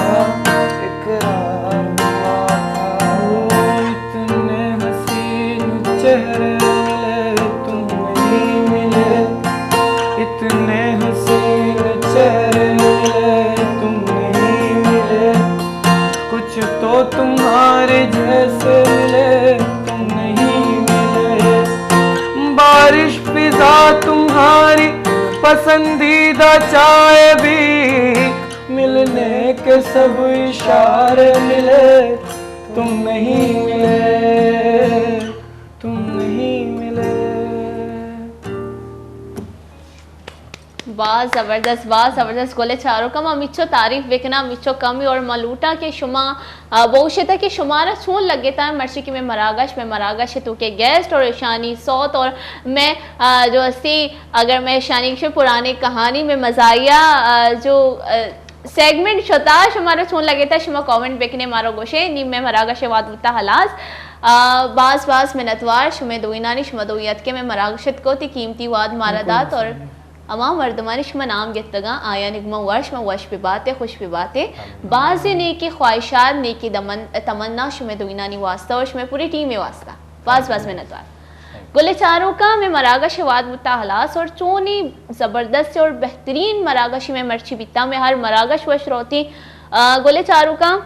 اقرار ہوا تھا۔ اتنے حسین چہرے ملے، تم نہیں ملے، اتنے حسین چہرے ملے، تم نہیں ملے۔ کچھ تو تمہارے جیسے ملے، تم نہیں ملے۔ بارش فضا تمہاری پسندیدہ چائے بھی، ملنے کے سب اشارے ملے، تم نہیں ملے، تم نہیں ملے۔ باز زبردست، باز زبردست گل چاروکاں، ما مچو تعریف بکناں، مچو کمی، اور ما لوٹاں کہ شما، آ، بوشتا کہ شمارا چون لگتا ہے، مرچی کہ میں مراگش، میں مراگش تو کے گیسٹ اور اشانی صوت اور میں، آ، جو استی، اگر میں اشانی کچھ پرانی کہانی میں مزاحیہ، آ، جو، آ، سیگمنٹ شتا، شمارا چون لگتا، شما کامنٹ بکنے، مارا گوشے، نی میں مراگش واد بوتا ہلاس۔ آ، باز باز منتوار شمے دوئینانی، شما دوئی اتکے میں مراگشت کو، تی قیمتی واد مارا دات اور ہما مردمانی شما نام گتگاں، آیانی گما وش، شما وش بباتے، خوش بباتے۔ باز نیکی خواہشات، نیکی دمن-، تمنا شمے دوئینانی واسطہ اور شمے پوری ٹیمے واسطہ۔ باز باز منتوار۔ گل چاروکاں، میں مراگش واد بوتا ہلاس اور چونی زبردست اور بہترین مراگشی میں مرچی بیتا، میں ہر مراگش وش روتی۔ آ، گل چاروکاں،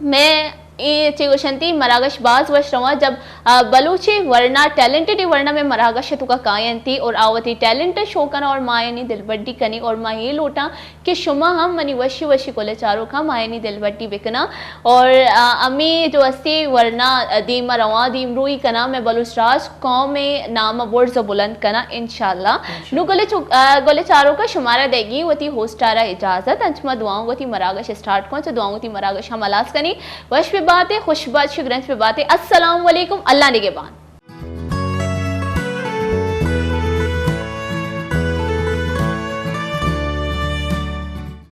میں اے چے گوشنتی مراگش باز وش رواں، جب، آ، بلوچی ورنا، ٹیلنٹڈ ورنا میں مراگش توکا کاینتی اور آ وتی ٹیلنٹ شو کنا اور ما آیانی دلبڈی کنی اور ما اے لوٹاں کہ شما ہم منی وشی وشی گل چاروکاں ما آیانی دلبڈی بکنا اور، آ، ہمے جو استی ورنا دیما رواں، دیمروئی کنا، میں بلوچ راج قوم نام برز بلند کنا انشاءاللہ۔ نو گل چو-، آ، گل چاروکاں، شمارا دیگی وتی ہوسٹارا اجازت، انچ ما دعاؤں وتی مراگش اسٹارٹ کن، چو دعاؤں وتی مراگش ہم ہلاس کنی۔ وش بباتے، خوش بات، شگرنچ بباتے۔ السلام علیکم، اللہ نگہبان۔